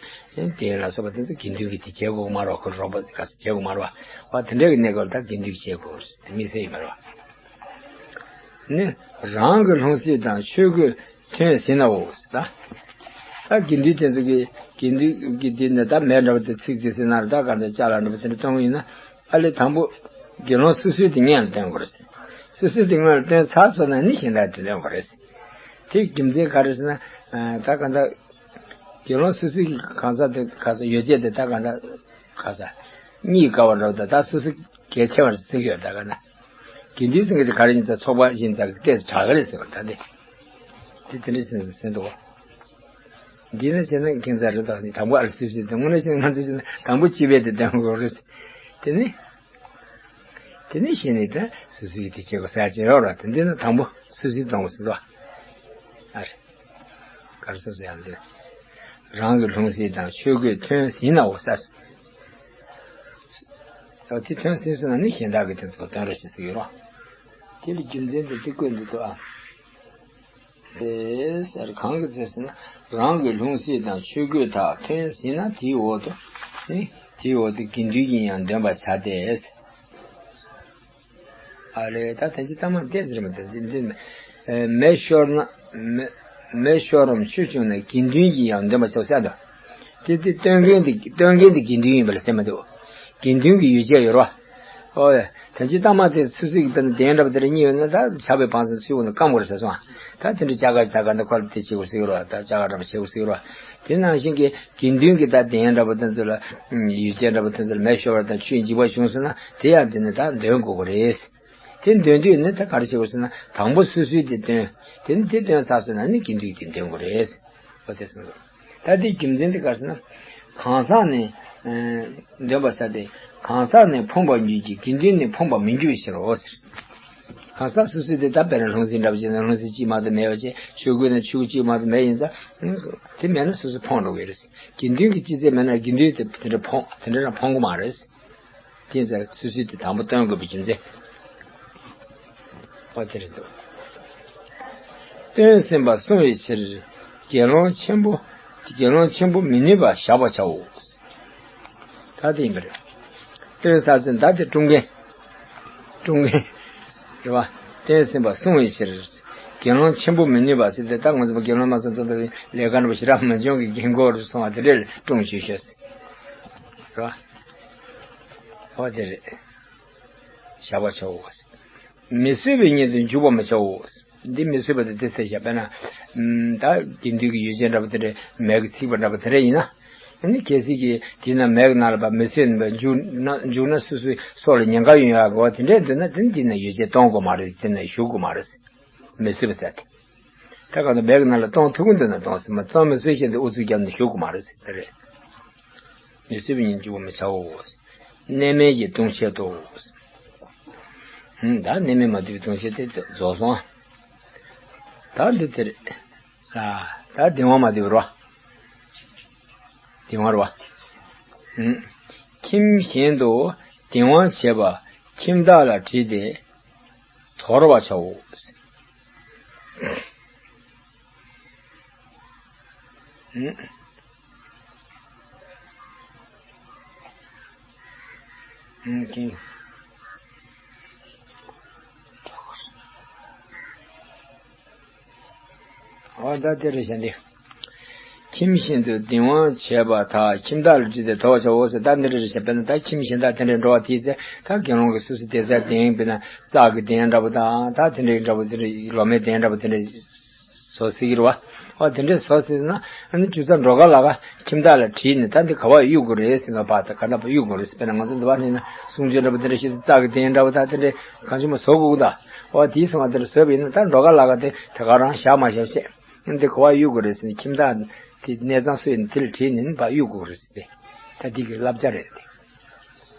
དེ་ལ་སོགས་པ་དེ་ཚོ་དགེ་འདུན་གྱིས་དེ་བྱེད་དགོས་མ་རོགས་ཁོ་རོགས་པ་ག་ཚོད་བྱེད་དགོས་མ་རོགས་བ་དེ་འདྲ་གི་གནས་སྐབས་ལ་ད་དགེ་འདུན་གྱིས་བྱེད་དགོས་རེད་དམིགས་བསལ་ཡིན་མ་རོགས། ནི། རང་གི་ལྷུང་བཟེད་དང་ཆོས་གོས་ཐོན་ཟིན་ནའོ། ད་ད་དགེ་འདུན་དེ་ཚོ་གི་དགེ་འདུན་གྱི་དེ་ནི་ད་མེ་འདྲ་བ་དེ་ཚིག་དེ་ཟིན་ན་ད་ག་འདྲ་ཅ་ལག་འདྲ་བ་དེ་འདྲ་གཏོང་གི་ཡིན་ན་ཨ་ལས་དང་པོ་དགེ་སློང་སོ་སོའི་དེ་སྔོན་ལ་སྟོན་དགོས་རེད། སོ་སོའི་དེ་སྔོན་ལ་སྟོན་ཚར་སོང་ན་ནི་གཞན་དག་དེ་སྟོན་དགོས་རེད། དེ་རྒྱུ་མཚན་ག་རེ་ཟེར་ན་ད་ག་འདྲ་དགེ་སློང་སོ་སོའི་གང་ཟག་དེ་ག་ས་ཡོ་བྱད་དེ་ད་ག་འདྲ་ག་ས་གཉིས་ཀ་བ་འདྲ་བ་ད་ད་སོ་སོ་གལ་ཆེ་བར་བརྩི་གི་ཡོད་ད་ག་ན། དགེ་འདུན་ཟེར་མཁན་དེ་ག་རེ་ཡིན་ཙང་ཚོགས་པ་ཡིན་ཙང་ཏོག་ཙམ་དྲག་གི་རེད་ཟེར་བ་ད་དེ། དེ་དེ་འདྲ་ཟེར་ཟེར་འདུག་བ། འདི་ནི་བྱས་ན་ཁྱད་མཚར་རེད་ད་ནི་དང་པོ་ཨ་ལ་སུས་སུས་དང་དངོས་གནས་བྱས་ན་ང་ཚོས་བྱས་ན་དང་པོ་སྤྱི་པའི་དེ་བསྟན་དགོས་རེད། དེ་ནི། དེ་ནི་གཞི་ནས་ད་སུས་སུས་དེ་བྱེད་དགོས་ཟེར་ཡ་ཅིག་ཡོད་རེད་ད་འདི་ནི་དང་པོ་སུས་སུས་གཏོང་དགོས་ཟེར་འདུག་བ། ཨ་རེད། ག་རེ་ཟེར་ཟེར་ཡང་འདི། རང་གི་ལྷུང་བཟེད་དང་ཆོས་གོས་ཐོན་ཟིན་ནའོ་ཟེར། ད་དེ་ཐོན་ཟིན་སོང་ན་ནི་གཞན་དག་གི་དེ་ཚོ་སྟོན་རོགས་ཞེས་ཟེར་གྱི་ཡོད་རེད། དེ་ལ་རྒྱུ་མཚན་དེ་འདི་བཀོད་འདུག་ཏོ་ཨ། དེ་ཟེར་གང་གི་ཚེ་ཟེར་ན་རང་གི་ལྷུང་བཟེད་དང་ཆོས་གོས་དག་ཐོན་ཟིན་ན་དེའི་འོག་ཏུ་ནི་དེའི་འོག་ཏུ་དགེ་འདུན་གྱིས་ཡང་འདོན་པར་བྱ་སྟེ། ཨ་ལས་ད་དེ་ཅི་ལྟ་མ་བལྟས་ཟེར་མ་དེ་འདི་འདི་མེ་ཤོར་ན་མེ་མེ་ཤོར་རམ་ཆུ་བྱུང་ན་དགེ་འདུན་གྱིས་ཡང་འདོན་པར་བྱའོ་ཟེར་དོ། དེ་དེ་སྟོན་མཁན་དེ་སྟོན་མཁན་དེ་དགེ་འདུན་ཡིན་པ་ལ་ཟེར་མ་འདུག་དགེ་འདུན་གྱི་ཡོ་བྱད་ཡོད་རོ། ཨོ་ཡ། དེ་ཅི་ལྟ་མ་བལྟས་སུ་སུ་གི་དཔེར་ན་གདན་འདྲ་པོ་དེ་ར་གཉིས་ཡོད་ན་ད་ཆར་པའི་བང་སོ་ཚུད་འོང་ན་སྐམ་དགོས་རེད་ཟེར་སོང་ཨ། ད་དེ་འདྲ་ལྕགས་མཁར་ད་ག་འདི་ཁོ་ལ་དེ་བྱེད་དགོས་ཟེར་གི་རོ། ད་ལྕགས་མཁར་འདྲ་པོ་བྱེད་དགོས་ཟེར་གི་རོ། དེ་ནང་བཞིན་གྱི་དགེ་འདུན་གྱི་ད་གདན་འདྲ་པོ་དེ་ཚོ་ལ་ཡོ་བྱད་འདྲ་པོ་དེ་ཚོ་ལ་མེ་ཤོར་བ་དང་ཆུའི་འཇིགས་པ་བྱུང་སོང་ན་དེ་ཡང་དེ་ནི་ད་འདོན་དགོས་ཀྱི་རེད། དེ་འདོན་དུས་ནི་ད་ག་རེ་བྱེད་དགོས་ཟེར་ན་དང་པོ་སོ་སོའི་དེ་འདོན། དེ་ནི་དེ་འདོན་ཚར་སོང་ན་ནི་དགེ་འདུན་གྱི་འདོན་དགོས་རེད། ཨོ་དེ་སོང་། ད་དེའི་རྒྱུ་མཚན་དེ་ག་རེ་ཟེར་ན། གང་ཟག་ནི། ཨ། འདོན་པ་ས་དེ། གང་ཟག་ནི་ཕོངས་པར་འགྱུར་གྱི་དགེ་འདུན་ནི་ཕོངས་པར་མི་འགྱུར་ཕྱིར་རོ་ཟེར། གང་ཟག་སོ་སོའི་དེ་ད་དཔེར་ན་ལྷུང་བཟེད་འདྲ་པོ་བྱས་ན་ལྷུང་བཟེད་གཅིག་མ་གཏོགས་མེད་པ་བྱས་ཆོས་གོས་ན་ཆོས་གོས་གཅིག་མ་གཏོགས་མེད་ཡིན་ཙང་། དེ་མེད་ན་སོ་སོ་ཕོངས་འགྲོ་གི་རེད། དགེ་འདུན་གྱི་ཅི་ཚད་མེད་ན་དགེ་འདུན་དེ་དེ་འདྲ་ཕོངས་དེ་འདྲ་རང་ཕོངས་གི་མ་རེད། དེ་ཚེ་ཚུལ་ཚུལ་དེ་དང་པོ་སྟོན་དགོས་པའི་རྒྱུ་མཚན། ཨོ་དེ་རེད་འདུག་སྟོན་ཟིན་པ་བསྲུང་བའི་ཕྱིར། དགེ་སློང་ཆེན་པོ། དགེ་སློང་ཆེན་པོ་མི་ནུས་པ་བཞག་པར་བྱའོ། ད་དེ་ཡིན་པ་རེད། སྟོན་ས་ཟིན་ད་དེ་སྲུང་མཁན། སྲུང་མཁན། རེད་བ། བསྟན་ཟིན་པ་བསྲུང་བའི་ཕྱིར། དགེ་སློང་ཆེན་པོ་མི་ནུས་པ་ཟེར་ཏེ། ད་ང་ཚོ་དགེ་སློང་མ་སོང་ཙང་ད་ལས་ཀ་འདྲ་པོ་ཞེ་དྲག་མ་བྱུང་གི་རྒན་གོག་རུ་སོང་བ་དེ་འདྲ་ལ་སྲུང་བྱོས་ཤོག་ཟེར། རེད་བ། འོ་དེ་རེད། བཞག་པར་བྱའོ་ཟེར། མི་བཟོད་པའི་གཉེན་དུ་འཇུག་པར་མི་བྱའོ་ཟེར། འདི་མི་བཟོད་པ་དེ་དེ་ཟེར་བཞག་པས་ན། ཨམ། ད་དགེ་འདུན་གྱི་ཡོ་བྱད་འདྲ་པོ་དེ་འདྲ་མལ་གྱིས་ཚིག་པ་འདྲ་པོ་དེ་འདྲ་ཡིན་ན། ཨ་ནི་གལ་སྲིད་ཀྱི་དེ་ན་མལ་གྱི་ནང་ལ་ཕར་མི་བཟོད་པའི་འཇུག་ན་འཇུག་ན་སོ་སོའི་སྲོག་ལ་ཉེན་ཁ་ཡོང་ཡག་གི་བ་དེ་འདྲ་འདུག་ན། དེ་ནི་དེ་ན་ཡོ་བྱད་གཏོང་དགོས་མ་རེད། དེ་ན་བཞུགས་དགོས་མ་རེད། མི་བཟོད་པ་ཟེར་ཏེ། ད་ག་ན་མལ་གྱི་ནང་ལ་གཏོང་ཐུབ་ཀྱི་འདུག་ན་གཏོང་ཟེར། མ་གཏོང་མི་བཟོད་བཞིན་དུ་ཨུ་ཚུགས་བརྒྱབ་ནས་བཞུགས་དགོས་མ་རེད་ཟེར་དེ་རེད། མི་བཟོད་པའི་གཉེན་འཇུག་པར་མི་བྱའོ། གནས་མལ་གྱི་ལྟུང་བྱེད་དོ། ཧུམ། ད་གནས་མལ་མ་བསྡུས་པའི་ལྟུང་བྱེད་དེ་རྫོགས་སོང་། ད་འདི་དེ་རེད། ཨ། ད་གདིང་བ་མ་བསྡུས་པ་རེད་བ། གདིང་བ་རེད་བ། ཧུམ། ཁྱིམ་གཞན་དུ་གདིང་བ་བྱེད་པ་ཁྱིམ་བདག་ལ་དྲིས་ཏེ་དོར་བར་བྱའོ། ཧུམ། ཨོ་ད་དེ་རེད་ཤག་འདི། ཁྱིམ་གཞན་དུ་གདིང་བ་བྱེད་པ་དག་ཁྱིམ་བདག་ལ་དྲིས་ཏེ་དོར་བར་བྱའོ་ཟེར། ད་འདི་འདྲ་རེད་ཤག་དཔེར་ན་ད་ཁྱིམ་གཞན་དག་དེ་འདྲའི་འགྲོ་བ་དེའི་ཚེ་ད་དགེ་སློང་གིས་སོ་སོའི་བསྡད་སའི་གདན་དཔེར་ན་རྩྭ་གི་གདན་འདྲ་པོ་དང་ད་དེ་འདྲའི་འདྲ་པོ་དེ་འདྲའི་ལོ་མའི་གདན་འདྲ་པོ་དེ་འདྲའི། བཟོ་སྲིད་ཀྱི་རེད་བ། ཨོ་དེ་འདྲས་བཟོ་སྲིད་ན་ཨ་ནི་ཅུང་ཙམ་འགྲོ་ཁ་ལ་ཁ་ཁྱིམ་བདག་ལ་དྲིས་ནས་ད་འདི་ག་པར་གཡུག་དགོས་རེད་ཟེར་ན། ཕར་ད་ག་ན་ཕར་གཡུག་དགོས་རེད་ཟེར། དཔེར་ན་ང་ཚོ་འདི་བ་ནས་ན་གསུང་ཆོས་འདྲ་པོ་དེ་འདྲ་ཞིག་རྩྭ་གི་གདན་འདྲ་པོ་ད་དེ་འདྲས་གང་བྱུང་མ་བཟོ་དགོས་ད། ཨོ་དེའི་སོང་བ་དེ་འདྲ་བཟོས་པ་ཡིན་ན་ད་འགྲོ་ཁ་ལ་ཁ་དེ་ད་ག་རང་བཞག་མ་བཞག་བྱས། ཨ་འདི་ག་པར་གཡུག་དགོས་རེད་ཟེར་ནས་ཁྱིམ་བདག་དེ་གནས་ཚང་སུ་ཡིན་དེ་ལ་དྲིས་ནས་ཕར་གཡུག་དགོས་རེད་ཟེར་ཏེ། ད་འདི་གི་བསླབ་བྱ་རེད་དེ།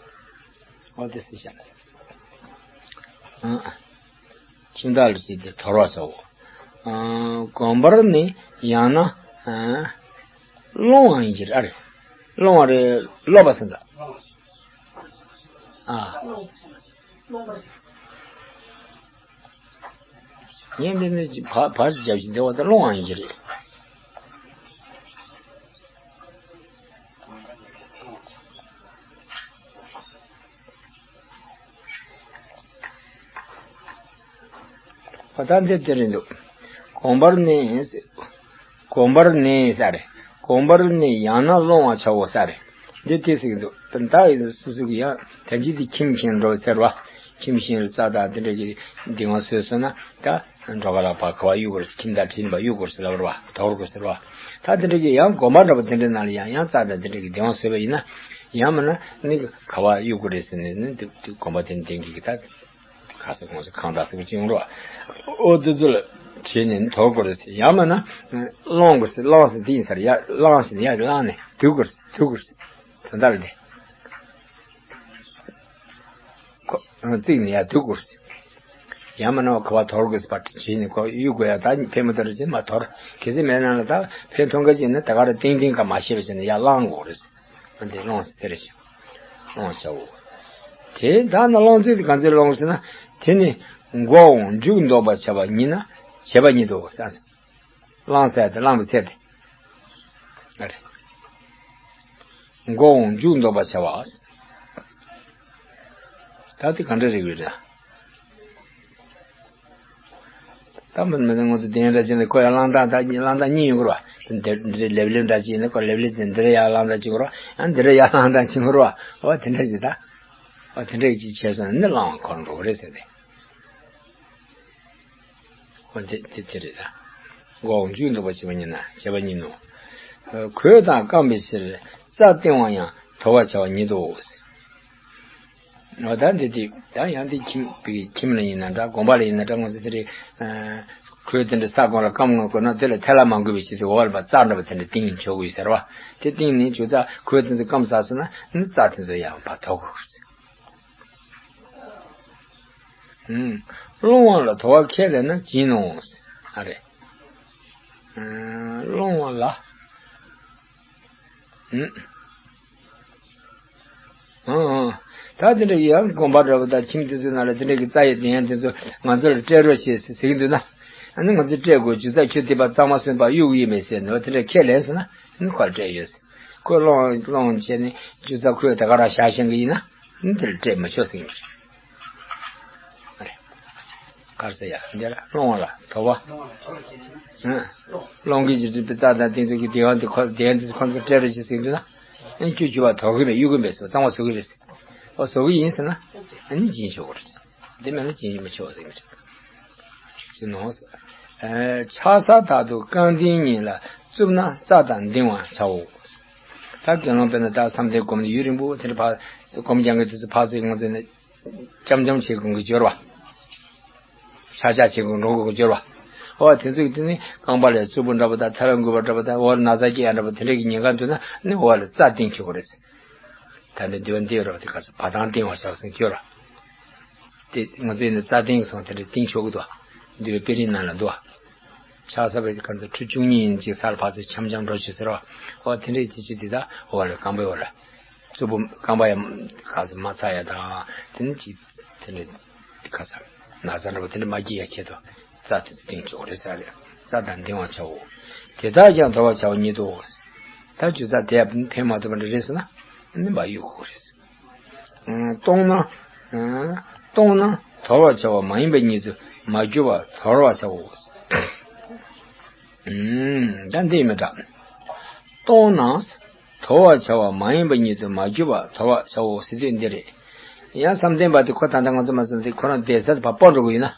ཨོ་དེ་ཟེར་བཞག་ཨ། ཁྱིམ་བདག་ལ་དྲིས་ཏེ་དོར་བར་བྱའོ། ཨ། དགོན་པར་ནི་ཡང་ན། ཨ། སློང་བ་ཡིན་གྱི་རེད། ཨ་རེད། སློང་བ་རེད། སློབ་པ་ཟེར་འདུག་ཨ། ངས་འདི་ནི་བ་བར་རྒྱབ་ཀྱི་འདི་བ་ད་སློང་བ་ཡིན་གྱི་རེད། ཨ་ད་འདི་དེ་རེད་འདུག་དགོན་པར་ནི། དགོན་པར་ནི་ས་རེད། དགོན་པར་ནི་ཡང་ན་སློང་བར་བྱའོ་ས་རེད། འདི་དེ་ཟེར་གྱི་འདུག་ད་ལྟ་སོ་སོ་གི་ཡང་ད་ཅི་དེ་ཁྱིམ་གཞན་འགྲོ་ཟེར་བ། ཁྱིམ་གཞན་ལ་རྩྭ་དང་དེ་འདྲ་གི་གདིང་བ་བཟོས་སོང་ན་ད། འགྲོ་ཁ་ལ་ཕར་ག་པར་གཡུག་དགོས་རེད། ཁྱིམ་བདག་དྲིས་ནས་ཕར་གཡུག་དགོས་རེད་ལབ་རེད་བ། དོར་དགོས་རེད་བ། ད་དེ་འདྲ་གི་ཡང་དགོན་པ་འདྲ་པོ་དེ་འདྲའི་ནང་ལ་ཡང་ཡང་རྩྭ་དང་དེ་འདྲ་གི་གདིང་བ་བཟོས་པ་ཡིན་ན། ཡང་མིན་ན་ནི་ག་པར་གཡུག་དགོས་རེད་ཟེར་ནས་ནི་དེ་དེ་དགོན་པ་དེ་འདྲ་གི་ད་ག་ས་གོང་ས་ཁང་བདག་ཟེར་བ་ཅིག་ཡོང་རེད་བ། ཨོ་དེ་ཚོ་ལ་དྲིས་ནས་ནི་དོར་དགོས་རེད་ཟེར། ཡང་མིན་ན་སློང་དགོས་ཟེར། སློང་ཟེར་དེ་ཡིན་ས་རེད། ཡར་སློང་ཟེར་ནས་ཡར་བླངས་ནས་སྡུད་དགོས་རེད། སྡུད་དགོས་རེད། དོན་དག་ལ་དེ། ཁོ། བརྩིགས་ནས་ཡར་སྡུད་དགོས་ཟེར། ཡང་མིན་ན་ག་པར་དོར་དགོས་ཟེར་བ་དྲིས་ནས་ཁོ་གཡུག་དགོས་ཡ། ད་ཕན་མི་ཐོགས་རེད་ཅེས་མ་དོར། གལ་སྲིད་མེད་ན་ལ་ད་ཕན་ཐོགས་མཁན་ཅིག་ཡིན་ན་ད་ག་རང་ཏིང་ཏིང་ག་མ་ཤེས་པ་བྱས་ནས་ཡར་བླངས་དགོས་རེད་ཟེར། འདི་སློང་ཟེར་དེ་རེད་ཤག་སློང་བྱའོ། དེ་ད་ནི་སློང་ཚིག་དེ་གང་ཚེ་སློང་ཟེར་ན། དེ་ནི་མགོ་འོང་མཇུག་འདོགས་པར་བྱ་བ་ཉིད་ན་བྱེད་པ་ཉིད་དོ་ཟེར། བླངས་ཟེར་དེ་བླངས་པའི་ཚེ་དེ། ཨ་རེད། མགོ་འོང་མཇུག་འདོགས་པར་བྱ་བ། ད་དེ་གང་འདྲ་རེད་ཡོད་རེད། ད་མི་མི་ང་ཚོ་གདན་འདྲ་བྱས་ནས་ཁོ་ཡང་བླངས་སྟངས་ད་བླངས་སྟངས་གཉིས་ཡོད་རེད་བ། འདི་འདི་ལེབ་ལེབ་འདྲ་བྱས་ནས་ཁོ་ལེབ་ལེབ་དེ་འདི་རེ་ཡར་བླངས་སྟངས་གཅིག་ཡོད་རེད་བ། ཡང་འདི་རེ་ཡར་བླངས་སྟངས་གཅིག་ཡོད་རེད་བ། འོ་དེ་འདྲ་ཞིག་ད། འོ་དེ་འདྲ་ཞིག་བྱས་སོང་ན་ནི་བླངས་པ་ཁོ་རང་འགྲོ་གི་རེད་ཟེར་ཏེ། འོ་དེ་དེ་དེ་རེད་ད། མགོ་འོང་མཇུག་འདོགས་པར་བྱེད་པ་ཉིད་ན་བྱེད་པ་ཉིད་ནོ། གོས་དང་བསྐམས་པའི་ཕྱིར་རྩྭ་བཏིང་བ་ཡང་དོར་བར་བྱ་བ་ཉིད་དོ། འོ་ད་འདི་དེ་ད་ཡང་དེ་ཁྱིམ་པའི་ཁྱིམ་ལ་ཡིན་ན་འདྲ། དགོན་པ་ལ་ཡིན་ན་འདྲ། ང་ཚོ་དེ་རེད། གོས་དེ་འདྲ་ས་གོང་ལ་བསྐམས་དགོས་ན་དེ་ལ་ཐལ་བ་མ་འགོས་པའི་ཕྱིར་དེ་འོག་ལ་ཕར་རྩྭ་འདྲ་པོ་དེ་འདྲ་བཏིང་ཆོག་གི་ཡོད་ཟེར་བ། དེ་བཏིང་ནས་ཇོ་རྩྭ་གོས་དེ་ཚོ་བསྐམས་ཚར་སོང་ན་ནི་རྩྭ་དེ་ཚོ་ཡང་ཕར་དོར་དགོས། ཨུམ། སློང་བ་ལ་དོར་བ་ཁས་ལེན་ན་བྱིན་ནོ། ཨ་རེད། ཨུམ། སློང་བ་ལ། ཨུམ། ཨང་ཨང་། ད་དེ་འདྲ་ཡང་དགོན་པ་འདྲ་པོ་དང་ཁྱིམ་དེ་ཚོའི་ནང་ལ་དེ་འདྲ་གི་རྩྭ་ཡི་གདན་དེ་ཚོ་ང་ཚོ་ལ་སྤྲད་རོགས་བྱེད་ཟེར་ཟེར་གྱི་འདུག་ན། ཨ་ནི་ང་ཚོས་སྤྲད་དགོས། ཇོ་རྩྭ་ཁྱོད་དེ་པར་གཙང་མ་སོན་པར་གཡུག་གི་ཡིན་མེད་ཟེར་ནས་འོ་དེ་འདྲ་ཁས་ལེན་སོང་ན་ཨ་ནི་ཁོ་ལ་སྤྲད་ཡོད་ཟེར། ཁོས་སློང་སློང་བྱས་ནས་ཇོ་རྩྭ་ཁོས་དེ་ག་རང་བཞག་ཤེས་ཀྱི་ཡིན་ན་ཨ་ནི་དེ་ལ་སྤྲད་མི་ཆོག་ཟེར་གྱི་རེད། གར་ས་ཡ་འདི་ལ་སློང་བ་ལ་དོར་བ། སློང་གི་ཅི་དྲིས་པའི་རྩྭ་དང་སྟེང་དུ་གི་དེ་ཡང་དེ་ཁོ་དེ་ཡང་དེ་ཁོ་ཚོ་སྤྲད་རེ་ཞིག་ཟིན་འདུག་ན། ཨེ་ཁྱོད་ཁྱོད་བ་དོར་གི་མེད་གཡུག་གི་མེད་སོ་གཙང་བ་བཟོ་གི་རེད་ཟེར། ཨོ་བཟོ་གི་ཡིན་ཟེར་ན། ཨ་ནི་སྦྱིན་ཆོག་གི་རེད། དེ་མེད་ན་སྦྱིན་མི་ཆོག་ཟེར་གི་རེད། ཅི་ནོ། ཨེ་ཆགས་ས་དག་ཏུ་རྐང་མཐིལ་གཉིས་ལ་བཙུགས་ན་རྩྭ་དང་ལྡིང་བར་བྱའོ། ད་དགེ་སློང་དཔེར་ན་ད་བསམ་གཏན་སྒོམ་དུས་ཡུན་རིང་པོ་དེ་འདྲ་ཕར་སྒོམ་རྒྱག་གི་དུས་སུ་ཕར་ཚུར་ང་ཚོས་ནི། འཆམ་འཆམ་བྱེད་དགོས་ཀྱི་སྦྱོར་བ། ཆག་ཆག་བྱེད་དགོས་འགྲོ་དགོས་ཀྱི་སྦྱོར་བ། འོ་དེ་ཚོ་གི་དེ་ནི་རྐང་པ་ལ་རྩུབ་པོ་འདྲ་པོ་དང་ཐལ་བ་འགུལ་བ་འདྲ་པོ་དང་འོ་ན་ཚ་སྐྱེ་ཡ་འདྲ་པོ་དེ་འདྲ་གི་ཉེན་ཁ་འདུག་ན་ནི་འོ་ལ་རྩྭ་བཏིང་ཆོག་གི་རེད། ད་ནི་འདོན་འདི་འདྲ་པོ་དེ་ག་ཚོད་བ་དང་བཏིང་བ་ཞག་སེང་སྦྱོར་བ། དེ་ང་ཚོས་ནི་རྩྭ་བཏིང་སོང་དེ་འདྲ་བཏིང་ཆོག་གི་འདུག་འདི་པེ་རིན་ནང་ལ་འདུག་བ། ཆགས་ས་བའི་ག་ཚོད་ཁྲུ་བཅུ་གཉིས་ཡིན་ཅིག་ས་ལ་ཕར་ཚུར་འཆམ་འཆམ་འགྲོ་བྱེད་ཟེར་བ། འོ་དེ་འདྲའི་དེ་ཚོ་དེ་དག་འོ་ལ་རྐང་པའི་འོ་ལ། རྩུབ་པོ་རྐང་པ་ཡང་ག་ཚོད་མ་ཚ་ཡ་དང་དེ་ནི་ཅིག་དེ་ནི་ག་ཚོད་ན་ཚ་འདྲ་པོ་དེ་འདྲ་མ་སྐྱེ་ཡ་ཆེད་དུ་རྩྭ་དེ་ཚོ་བཏིང་ཆོག་རེད་ཟེར་རེད། རྩྭ་དང་ལྡིང་བར་བྱའོ། དེ་དག་ཀྱང་དོར་བར་བྱའོ་ཉིད་དོ། ད་ཇུ་རྩྭ་དེ་ཡང་ཕན་མ་ཐོགས་པ་འདྲ་རེད་ཟེར་ན་ནི་མ་གཡུག་དགོས་རེད། ཨ་གཏོང་ན། ཨ་གཏོང་ན་དོར་བར་བྱ་བ་མ་ཡིན་པ་ཉིད་དུ་མ་གྱུར་པ་དོར་བར་བྱའོ། ཨུམ། ད་འདི་མི་འདྲ། གཏོང་ན་དོར་བར་བྱ་བ་མ་ཡིན་པ་ཉིད་དུ་མ་གྱུར་པ་དོར་བར་བྱའོ་ཟེར་དུས་འདི་རེད། ཡང་བསམ་གཏན་པ་དེ་ཁོ་ད་ལྟ་ང་ཚོ་མ་བསམ་དེ་ཁོ་རང་བསྡད་ས་དེ་ཕར་སྤོ་འགྲོ་གི་ཡིན་ན།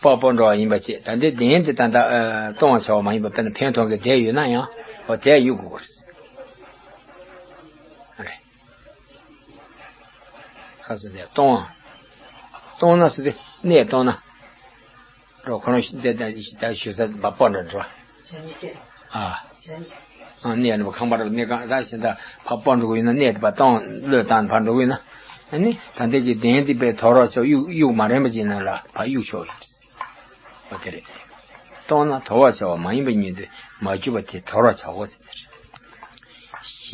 ཕར་སྤོ་འགྲོ་བ་ཡིན་པ་བྱས་ད་ལྟའི་གདན་དེ་ད་ལྟ་ཨ་གཏོང་བར་བྱ་བ་མ་ཡིན་པ་དཔེར་ན་ཕན་ཐོགས་མཁན་བསྡད་ཡོད་ན་ཡང་འོ་དེ་གཡུག་དགོས་རེད། ཁ་སང་ནས་གཏོང་། གཏོང་ན་སུ་དེ་གནས་གཏོང་ན། རོ་ཁོ་རང་ཤི་དེ་དང་ཤི་ད་ཞུ་ས་མ་སྤོ་འགྲོ་འགྲོ། ཨ། ཨ་གནས་ནི་ཁང་པ་རོ་གནས་ཁང་ད་ཤི་ད་ཕར་སྤོ་འགྲོ་གི་ཡིན་ན་གནས་དེ་ཕར་གཏོང་བློས་བཏང་ཕར་འགྲོ་གི་ཡིན་ན། ཨ་ནི་ད་ལྟའི་གི་གདན་དེ་པའི་དོ་རོགས་ཚོ་གཡུག་གཡུག་མ་རན་པ་ཅིག་ནང་ལ་ཕར་གཡུག་ཆོག་ཡོད། འོ་དེ་རེད། གཏོང་ན་དོར་བར་བྱ་བ་མ་ཡིན་པ་ཉིད་དུ་མ་གྱུར་པ་དེ་དོར་བར་བྱའོ་ཟེར་དེ་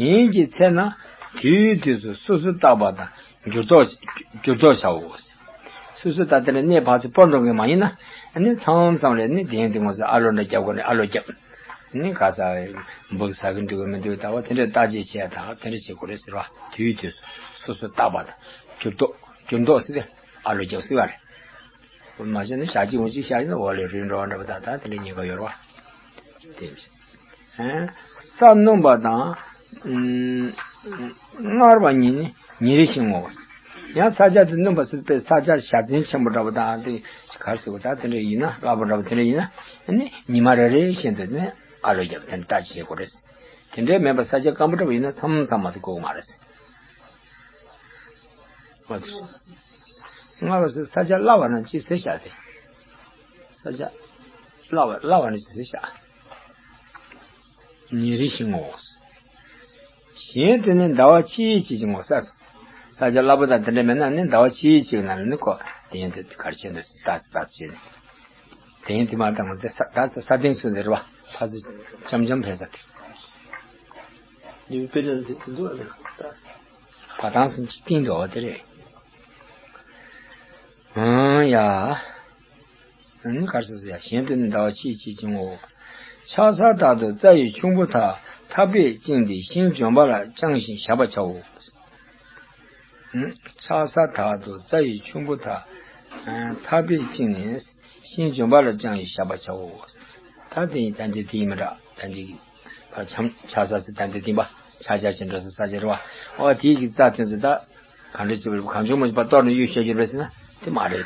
རེད། གཞན་གྱི་ཚེ་ན་དུས་དུས་སུ་སོ་སོར་བརྟག་པ་དང་འགྱུར་ལྡོག་འགྱུར་ལྡོག་བྱའོ། སོ་སོར་བརྟག་དེ་ནས་གནས་ཕར་ཚུར་སྤོ་འགྲོ་མཁན་མ་ཡིན་ན་ཨ་ནི་མཚམས་མཚམས་ལ་ནི་གདན་དེ་ངོ་ཚ་ཨ་ལོ་འདྲ་རྒྱབ་དགོས་ནས་ཨ་ལོ་རྒྱབ། ནི་ག་ས་འབུ་ཟ་གི་འདུག་མི་འདུག་ལྟ་བ་དེ་འདྲ་བརྟག་དཔྱད་བྱས་དང་དེ་འདྲ་བྱེད་དགོས་རེད་ཟེར་བ་དུས་དུས་སུ་སོ་སོར་བརྟག་པ་དང་འགྱུར་ལྡོག་འགྱུར་ལྡོག་ཟེར་ཏེ་ཨ་ལོ་རྒྱབ་ཟེར་བ་རེད། མ་བྱས་ན་ཞག་གཅིག་འོང་གཅིག་ཤར་ཡིན་ན་འོག་ལས་རུལ་འགྲོ་བ་འདྲ་པོ་དང་ད་དེ་འདྲའི་ཉེན་ཁ་ཡོད་རེད་བ། དེ་བཞིན། ས་སྣུམ་པ་དང་། མངར་བ་གཉིས་ནི་ཉིན་རེ་བཞིན་ངོ་། ཡང་ས་ཆ་དེ་སྣུམ་པ་ཟེར་པའི་ས་ཆ་བཞའ་ཚན་ཆེན་པོ་འདྲ་པོ་དང་དེ་གར་ཟེར་བ་ད་དེ་འདྲ་ཡིན་ན་སླ་པོ་འདྲ་པོ་དེ་འདྲ་ཡིན་ན་ནི་ཉི་མ་རེ་རེ་བཞིན་དུ་ནི་ཨ་ལོ་རྒྱབ་དེ་འདྲ་ལྟ་ཅི་བྱེད་དགོས་རེད། དེ་འདྲའི་མེད་པ་ས་ཆ་སྐམ་པོ་འདྲ་པོ་ཡིན་ན་མཚམས་མཚམས་མ་ཟེར་དགོས་མ་རེད། སྔར་བ་སེ་ས་ཆ་སླ་བ་ན་ཅི་ཟེར་བྱ་སྟེ། ས་ཆ་སླ་བ་སླ་བ་ན་ཅི་ཟེར་བྱ། ཉིན་རེ་བཞིན་ངོ་། གཞན་དེ་ནི་ཟླ་བ་གཅིག་གཅིག་གི་ངོ་ས་སོ། ས་ཆ་སླ་པོ་དང་དེ་འདྲ་མེད་ན་ནི་ཟླ་བ་གཅིག་གཅིག་ནང་ལ་ནི་ཁོ་དེ་ཡན་དུ་གར་ཆེན་དུ་ལྟ་ལྟ་བྱས་ནས། དེ་ཡན་དུ་མ་བཏང་བ་དེ་ས་ད་ས་སྟེང་སུ་འདིར་བ་ཕ་ཚུ་འཆམ་འཆམ་ཕེབས་ས་དེ། ཡུལ་དཔེ་ཆ་འདི་ཚོ་འདུག་ཨ་ནི། བ་དང་སུན་གྱི་སྟེང་དུ་འོ་དེ་རེད། ཨང་ཡ། ཨ་ནི་གར་སོ་སོ་ཡ་གཞན་དུ་ནི་ཟླ་བ་གཅིག་གཅིག་ཅིང་ངོ་། ཆགས་ས་དག་ཏུ་རྩྭ་ཡི་ཆུང་བུ་དག་ཐག་པས་བཅིངས་ཏེ་ཤིང་ལྗོན་པ་ལ་བཅང་ཞིང་བཞག་པར་བྱའོ། ཆགས་ས་དག་ཏུ་རྩྭ་ཡི་ཆུང་བུ་དག་ཐག་པས་བཅིངས་ནས་ཤིང་ལྗོན་པ་ལ་བཅང་ཞིང་བཞག་པར་བྱའོ། ད་དེ་ཡིན་ད་འདི་དེ་ཡིན་མི་འདྲ་ད་འདི་གི་ཕར་འཆམ་ཆགས་ས་ཟེར་ད་འདི་དེ་ཡིན་པ་ཆགས་ཆགས་ཅན་འགྲོ་ས་ས་ཆ་རེད་བ། ཨོ་དེའི་གི་རྩྭ་དེ་ཚོ་ད་གང་འདྲ་བྱེད་པར་གང་བྱུང་མ་བྱུང་པ་གཏོར་ནས་གཡུག་བཤད་རྒྱུ་རེད་ཟེར་ན་དེ་མ་རེད།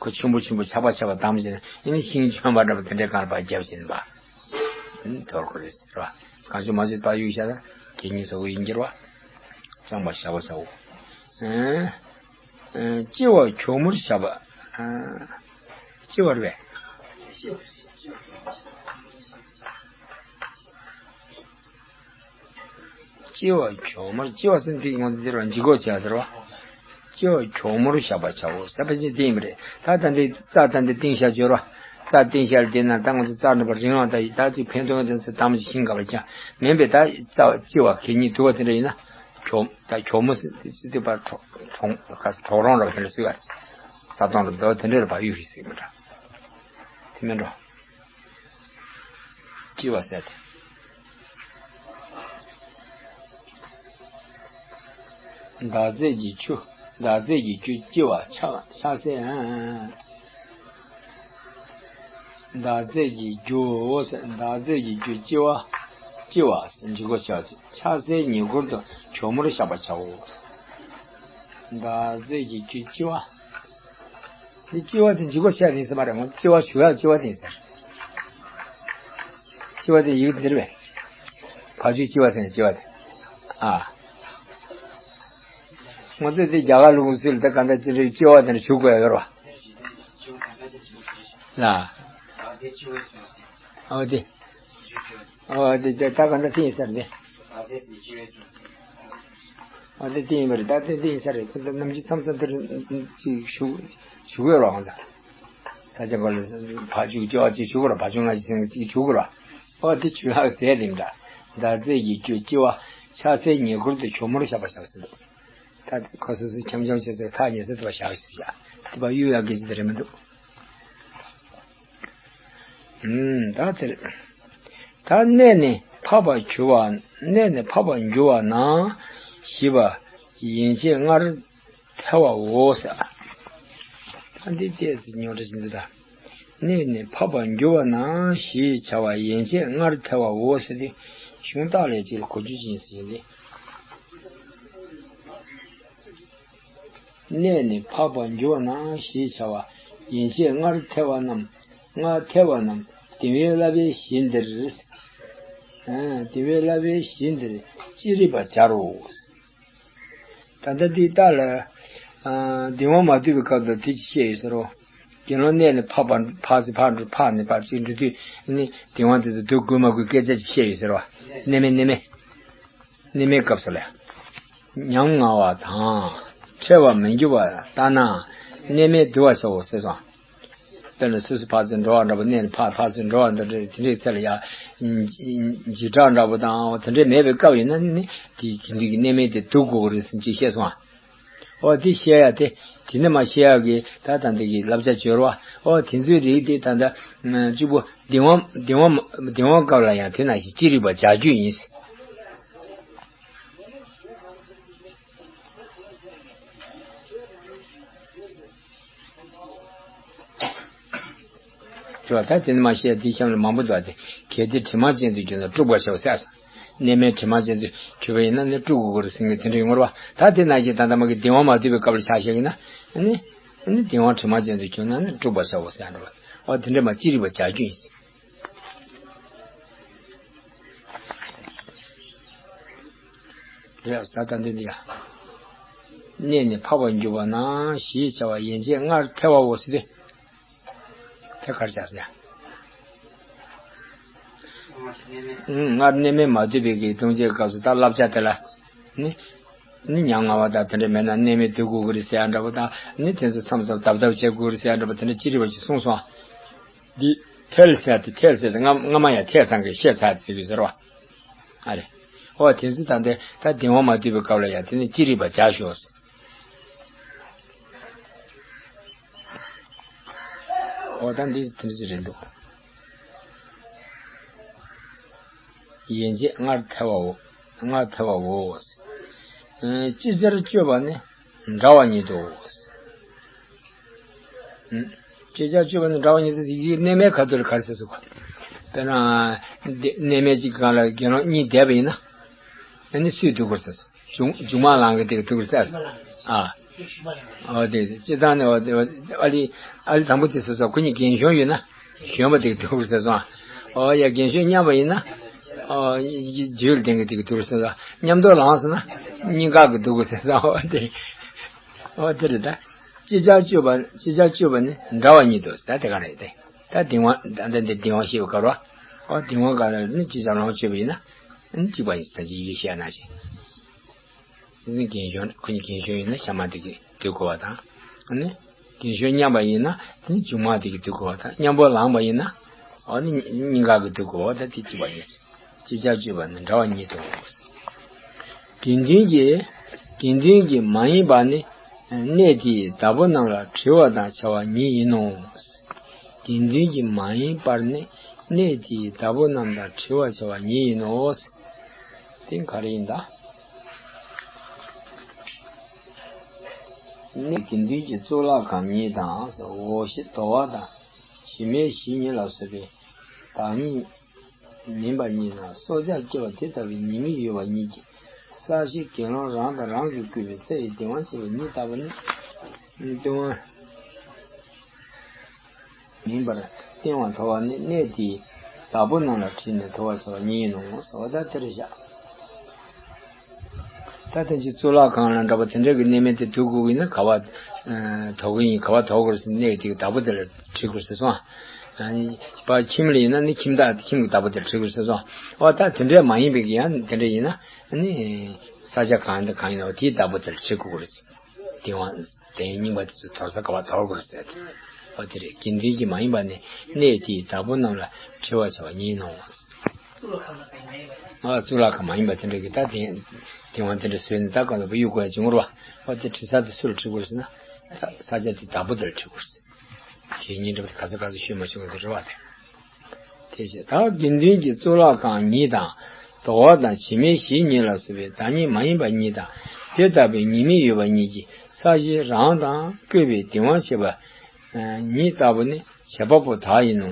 ཁོ་ཆུང་བུ་ཆུང་བུ་ཆག་པ་ཆག་པ་བསྡམས་བྱས་ནས་ཡིན་ན་ཤིང་ལྗོན་པ་འདྲ་པོ་དེ་འདྲའི་སྒང་ལ་ཕར་རྒྱབ་བྱས་ནས་པ། དོར་དགོས་རེད་ཟེར་བ། གང་བྱུང་མ་བྱུང་ཕར་གཡུག་བཞག་ན་གད་སྙིགས་བཟོ་གི་ཡིན་གྱི་རེད་བ། གཙང་མ་བཞག་པ་བྱའོ། ཨེ། ཨེ། ལྕི་བ་གྱོག་མོར་བཞག་པ། ཨེ། ལྕི་བ་རེད་པས། ལྕི་བ་གྱོག་མོར་ལྕི་བ་ཟེར་འདི་ངོ་འདི་རུ་ལྗིད་ཁོག་བྱས་ཟེར་བ། ལྕི་བ་གྱོག་མོར་བཞག་པར་བྱའོ་ཟེར་བ་ཅན་དེ་ཡིན་པ་རེད། ད་ད་འདི་རྩྭ་ད་འདི་བཏིང་བཞག་སྦྱོར་བ། རྩྭ་བཏིང་བཞག་དེ་ན་ད་ང་ཚོ་རྩྭ་འདྲ་པོ་རིང་བ་ད་ད་ཅིག་ཕན་ཐོགས་དེ་ཚོ་དམ་ཞིག་ཤིང་ག་བར་ཀྱང་མིན་པས། ད་རྩྭ་ལྕི་བ་གད་སྙིགས་དུ་བ་དེ་འདྲ་ཡིན་ན་གྱོག་ད་གྱོག་མོ་ཟེར་དེ་ཚོ་དེ་བར་གྲོག་གྲོག་གྲོག་རོང་འདྲ་པོ་དེ་འདྲ་ཟེར་བ་རེད། ས་སྟོང་འདྲ་པོ་དེ་འདྲ་རེད་པ། གཡུག་ཞིག་ཟེར་གི་མི་འདྲ། དེ་མིན་འགྲོ། ལྕི་བ་ཟེར་ཏེ། འདག་རྫས་ཀྱི་ཆུ། འདག་རྫས་ཀྱི་ཆུ་ལྕི་བ་ཆགས་ཆགས་སེ། འདག་རྫས་ཀྱི་རྒྱུ། འདག་རྫས་ཀྱི་རྒྱུ་ལྕི་བ། ལྕི་བ་ལྗིད་ཁོག་ཆགས་ཤིང་ཆགས་སའི་ཉེ་འཁོར་དུ་གྱོག་མོར་བཞག་པར་བྱའོ། འདག་རྫས་ཀྱི་རྒྱུ་ལྕི་བ། འདི་ལྕི་བ་དེ་ལྗིད་ཁོག་ཆགས་ནི་ཟེར་མ་རེད། ང་ལྕི་བ་ཞུ་ཡག་ལྕི་བ་དེ་ཟེར། ལྕི་བ་དེ་ཡིག་འདིར་བས། ཕར་ཕྱོགས་ལྕི་བ་ཟེར་ནས་ལྕི་བ་དེ། ཨ། ང་ཚོས་འདི་རྒྱ་གར་ལུགས་སྲོལ་དེ་ག་འདྲ་ཅི་འདྲའི་ལྕི་བ་དེ་འདྲ་ཞུ་དགོས་ཡོད་རེད་བ། ལ། ཨོ་དེ། ཨོ་དེ་དེ་ད་ག་འདྲ་དེ་ཡིན་ས་རེད། ཨོ་དེ་དེ་ཡིན་པ་རེད། ད་དེ་དེ་ཡིན་ས་རེད། ཁོ་ཚོ་ནམ་རྒྱུན་མཚམས་མཚམས་དེར་ཅིག་ཞུ་ཞུ་དགོས་རེད་བ། ང་ཚོ་ས་ཆ་ག་ལ་ཕར་ཕྱོགས་ལྕི་བ་ཅིག་ཞུ་དགོས་རེད། ཕར་ཕྱོགས་ང་ཅིག་ཅིག་ཞུ་དགོས་རེད་བ། ཨོ་དེ་ཆུ་ལྷག་ཟས་རིམ་འདྲ། འདག་རྫས་ཀྱི་རྒྱུ་ལྕི་བ་ཆགས་སའི་ཉེ་འཁོར་དུ་གྱོག་མོར་བཞག་པར་བྱའོ་ཟེར་འདུག་ད་ཁོ་སོ་སོ་འཆམ་འཆམ་བྱས་ཚེ་ཐག་ཉེ་སར་དུ་བཞག་ཞིག་བཞག་དེ་བ་གཡུག་ཡག་གི་ཅི་དེ་རེད་མི་འདུག་ཨུམ། ད་དེར། ད་གནས་ནས་འཕགས་པར་གྱུར་པ། གནས་ནས་འཕགས་པར་གྱུར་པ་ན་ཞེས་པ་ཡན་ཆད་སྔར་ཐལ་བའོ་ཟེར། ད་འདི་བལྟས་ཚེ་རྙོག་དྲ་ཅི་འདི་ད། གནས་ནས་འཕགས་པར་གྱུར་པ་ན་ཞེས་བྱ་བ་ཡན་ཆད་སྔར་ཐལ་བའོ་ཟེར་ཏེ་གཞུང་རྟགས་ལས་གཅིག་ལ་གོ་རྒྱུ་ཅི་ཡིན་ཟེར་ཏེ། གནས་ནས་འཕགས་པར་གྱུར་པ་ན་ཞེས་བྱ་བ་ཡན་ཆད་སྔར་ཐལ་བ་རྣམས། སྔར་ཐལ་བ་རྣམས་དེ་བས་བསླབ་པའི་གཞི་འདིར། ཨ། དེ་བས་བསླབ་པའི་གཞི་འདིར་ཅི་རིགས་པར་སྦྱར་རོ། ད་ལྟ་འདི་ལྟ་ལ། ཨ། གདིང་བ་མ་བཏུབ་པའི་སྐབས་དུ་དེ་ཅི་བཤད་ཡོད་ཟེར་རོ། དགེ་སློང་གནས་ནས་འཕགས་པ་འཕགས་ཚེ་འཕགས་འགྲོ་འཕགས་ནས་འཕགས་ཅིག་འགྲོ་དུས་ནི་གདིང་བ་དེ་ཚོ་སྡུག་དགོས་མ་དགོས་སྐད་ཆ་ཅིག་བཤད་ཡོད་ཟེར་བ། གནས་མེད་གནས་མེད། གནས་མེད་སྐབས་སུ་ལ། ཉམ་ང་བ་དང་། ཁྲེལ་བར་མི་འགྱུར་བ་ལྟར་ན་གནས་མལ་བསྡུ་བར་བྱའོ་ཟེར་སོང་། དཔེར་ན་སོ་སོ་ཕར་ཚུར་འགྲོ་བ་འདྲ་པོ་གནས་ནས་ཕར་ཕར་ཚུར་འགྲོ་བ་འདྲ་དེ་འདྲའི་ཚེ་ལ་ཡང་འཇིགས་སྐྲག་འདྲ་པོ་དང་དེ་འདྲའི་མེད་པའི་སྐབས་ཡིན་ན་ནི་དེ་དེ་འདྲའི་གི་གནས་མལ་དེ་སྡུག་དགོས་ཀྱི་རེད་ཟེར་ཅིག་བཤད་སོང་ཨ། ཨོ་དེ་བཤད་ཡ་དེ་དེ་ནས་མ་བཤད་ཡ་གི་ད་ད་འདི་གི་བསླབ་བྱ་སྦྱོར་བ་ཨོ་དེ་ཚོའི་རིགས་དེ་ད་ད་གཅིག་པོ་གདིང་བ་གདིང་བ་གདིང་བ་སྐབས་ལ་ཡང་དེ་ནང་བཞིན་ཅི་རིགས་པར་སྦྱར་རྒྱུ་ཡིན། ད་དེ་ནི་མ་བཤད་དེ་གཤམ་ལ་མང་པོ་འདུག་སྟེ། གལ་ཏེ་དྲི་མ་ཅན་དུ་གྱུར་ན་བཀྲུ་བར་བྱའོ་ཟེར། གནས་མལ་དྲི་མ་ཅན་དུ་གྱུར་པ་ཡིན་ན་ནི་བཀྲུ་དགོས་ཀྱི་རེད་ཟེར་མཁན་དེ་འདྲ་ཡོང་གི་རེད་བ། ད་དེ་ནང་བཞིན་ད་ལྟ་མ་གི་གདིང་བ་མ་བཏུབ་པའི་སྐབས་ལ་ཆ་བཞག་ཡིན་ན། ནི། ནི་གདིང་བ་དྲི་མ་ཅན་དུ་གྱུར་ན་ནི་བཀྲུ་བར་བྱའོ་ཟེར་འགྲོ་བ། ཨོ་དེ་འདྲ་མ་ཅི་རིགས་པར་སྦྱར་རྒྱུ་ཡིན། རེད་ད་ལྟ་འདི་འདི་ཡ། གནས་ནས་འཕགས་པར་གྱུར་པ་ན་ཞེས་བྱ་བ་ཡན་ཆད་སྔར་ཐལ་བའོ་ཟེར་ཏེ། དེ་གར་བྱ་ཟེར། ཨུམ། སྔར་གནས་མལ་མ་བཏུབ་པའི་གི་ལྟུང་བྱེད་སྐབས་སུ་ད་བསླབ་བྱ་དེ་ལ། ནི། ནི་ཉམ་ང་བ་དང་དེ་འདྲ་མེད་ན་གནས་མལ་སྡུག་དགོས་ཀྱི་རེད་ཟེར་ཡ་འདྲ་པོ་དང་ནི་དེ་ཚོ་མཚམས་མཚམས་བརྡབ་བརྡབ་བྱེད་དགོས་ཀྱི་རེད་ཟེར་ཡ་འདྲ་པོ་དེ་འདྲ་ཅི་རིགས་པ་ཞིག་གསུངས་སོང་། འདི། ཐལ་ཟེར་ཏེ་ཐལ་ཟེར་ཏེ་སྔ་སྔ་མ་ཡང་ཐལ་ཚང་གི་བཤད་ཚར་ཟེར་གི་ཟེར་བ། ཨ་རེ། ཨོ་དེ་ཚོ་ད་འདི་ད་གདིང་བ་མ་བཏུབ་པའི་སྐབས་ལ་ཡང་དེ་ནི་ཅི་རིགས་པར་སྦྱར་ཤོག་ཨོ་ད་འདི་དེ་འདྲ་ཅིག་རེད་འདུག་ཡན་ཆད་སྔར་ཐལ་བའོ། སྔར་ཐལ་བའོ། ཨེ། ཅིག་ཅར་གཅོད་པ་ནི་འདྲ་བ་ཉིད་དོ། ཨུམ། ཅིག་ཅར་གཅོད་པ་ནི་འདྲ་བ་ཉིད་དོ་ཟེར་ཡིག་གནས་མལ་ཁ་ཐུག་ལ་ག་རེ་ཟེར་སོང་ག་དཔེར་ན། འདི་གནས་མལ་གཅིག་གི་སྒང་ལ་དགེ་སློང་གཉིས་བསྡད་པ་ཡིན་ན། ཨ་ནི་སུས་སྡུག་གོ་ཟེར་སོང་། མཇུག་མཇུག་མ་ལངས་གི་དེ་གི་སྡུག་གོ་ཟེར། ཨ། ཨོ་དེ་སྤྱིར་བཏང་ནི་ཨོ་དེ་ཨ་ལི་ཨ་ལི་དང་པོ་དེ་ཟེར་སོང་། ཁོ་གཉིས་རྒན་གཞོན་ཡོད་ན། གཞོན་པ་དེ་གི་སྡུག་གོ་ཟེར་སོང་། ཨོ་ཡ་རྒན་གཞོན་མཉམ་པ་ཡིན་ན། ཨོ་རྒྱུད་ལྡན་གི་དེ་གི་སྡུག་གོ་ཟེར་སོང་། མཉམ་དུ་ལངས་སོང་ན། གཉིས་ཀ་གི་སྡུག་གོ་ཟེར་སོང་། ཨོ་དེ། ཨོ་དེ་རེད་ད། ཅིག་ཅར་གཅོད་པ་ཅིག་ཅར་གཅོད་པ་ནི་འདྲ་བ་ཉིད་དོ་ཟེར་ད་དེ་ག་རེད་དེ། ད་གདིང་བ་ད་ད་འདི་གདིང་བ་ཤེས་པའི་སྐབས་རེད་བ། ཨོ་གདིང་བ་ག་རེ་ནི་ཅིག་ཅར་ལོངས་སྤྱོད་པ་ཡིན་ན། ནི་གཅིག་པ་ཡིན་ཟེར་ད་ཅིག་ཡི་གེ་བཤད་ན་ཞིག་ནི་རྒན་གཞོན་ཁོ་གཉིས་རྒན་གཞོན་ཡིན་ན་གཤའ་མ་དེ་གིས་སྡུག་གོ་བ་དང་། ནི་རྒན་གཞོན་མཉམ་པ་ཡིན་ན་ནི་མཇུག་མ་དེ་གིས་སྡུག་གོ་བ་དང་མཉམ་པོ་ལངས་པ་ཡིན་ན། ཨོ་ནི་གཉིས་ཀ་གིས་སྡུག་གོ་བ་དང་དེ་གཅིག་པ་ཡིན། ཅིག་ཅར་གཅོད་པ་ནི་འདྲ་བ་ཉིད་དོ། དགེ་འདུན་གྱི། དགེ་འདུན་གྱི་མ་ཡིན་པ་ནི། གནས་དེའི་བདག་པོ་རྣམས་ལ་བྲི་བ་དང་བྱ་བ་ཉིད་ཡིན་ནོ། དགེ་འདུན་གྱི་མ་ཡིན་པར་ནི། གནས་དེའི་བདག་པོ་རྣམས་དང་བྲི་བར་བྱ་བ་ཉིད་ཡིན་ནོ། དེ་ག་རེ་ཡིན་ད། གནས་དགེ་འདུན་གྱི་གཙུག་ལག་ཁང་ཉིད་དང་། འོག་གཞི་དོར་བ་དང་། གཞི་མེད་གཞི་ཉིད་ལ་སོགས་པའི་བདག་ཉིད་མིན་པ་ཉིད་དང་། སྲོག་ཆགས་སྐྱེ་བ་དེ་ལྟ་བུའི་ཉེས་དམིགས་ཡོད་པ་ཉིད་ཀྱི་ས་གཞི་དགེ་སློང་རང་དང་རང་གིས་བསྐུལ་བའི་རྩ་ཡི་བདེ་བ་ཞེས་པ་ཉིད་ལྟ་བུ་ནི། ལྟུང་བ་མིན་པར་བསྟན་པ་དོར་བ་ནི་གནས་དེའི་བདག་པོ་རྣམས་ལ་དྲིས་ནས་དོར་བར་བྱ་བ་ཉིད་ཡིན་ནོ། ཟེར་བ་ད་དེ་རེད་བཞག་ད་ལྟ་ཅི་གཙུག་ལག་ཁང་ལ་འདྲ་པོ་དེ་འདྲ་གི་གནས་མལ་དེ་སྡུད་དགོས་ཀྱི་ན་ག་པར་དོར་གི་ཡིན། ག་པར་དོར་དགོས་ཟེར་ན་གནས་དེ་གི་བདག་པོ་དེ་ལ་དྲི་དགོས་ཟེར་སོང་། ཨ་ནི་ཕར་ཁྱིམ་ལ་ཡིན་ན་ནི་ཁྱིམ་བདག་ཁྱིམ་གྱི་བདག་པོ་དེ་ལ་དྲི་དགོས་ཟེར་སོང་། འོ་ད་དེ་འདྲ་མ་ཡིན་པའི་གི་ཡང་དེ་འདྲ་ཡིན་ན་ནི་ས་ཆ་གང་དང་གང་ཡིན་ན་འོ་དེའི་བདག་པོ་དེ་ལ་དྲི་དགོས་རེད། དེ་དབང་དེ་རྙིང་པ་དེ་ཚོ་དོར་ས་ག་པར་དོར་དགོས་ཟེར་ཏེ། འོ་དེ་རེད། དགེ་འདུན་གྱིས་མ་ཡིན་པ་ནི་གནས་དེའི་བདག་པོ་རྣམས་ལ་དྲི་བར་བྱ་བ་ཉིད་ཡིན་ནོ། ཨ་གཙུག་ལག་ཁང་མ་ཡིན་པ་དེ་འདྲ་གི་ད་དེ་དེ་དབང་དེ་འདྲ་བཟོས་ནས་ད་གང་ལ་བུ་གཡུག་དགོས་ཡ་བྱུང་ར་བ། འོ་དེ་དྲི་ས་དེ་སུ་ལ་དྲི་དགོས་ཟེར་ན། ས་ས་ཆ་དེ་བདག་པོ་དེ་ལ་དྲི་དགོས་ཟེར། དེ་གཉིས་འདྲ་པོ་དེ་ག་ས་ག་ས་ཤོད་མ་ཤོད་ག་དེ་རེད་བ་དེ། དེ་བཞིན་བདག་དགེ་འདུན་གྱི་གཙུག་ལག་ཁང་ཉིད་དང་། དོར་བ་དང་གཞི་མེད་གཞི་ཉིད་ལ་སོགས་པའི་བདག་ཉིད་མ་ཡིན་པ་ཉིད་དང་། དེ་ལྟ་བུའི་ཉེས་དམིགས་ཡོད་པ་ཉིད་ཀྱི་ས་གཞི་རང་དང་བསྐོས་པའི་གདིང་བ་བྱེད་པ་ཉིད་ལྟ་བུ་ནི་བྱེད་པ་པོ་དག་ཡིན་ནོ།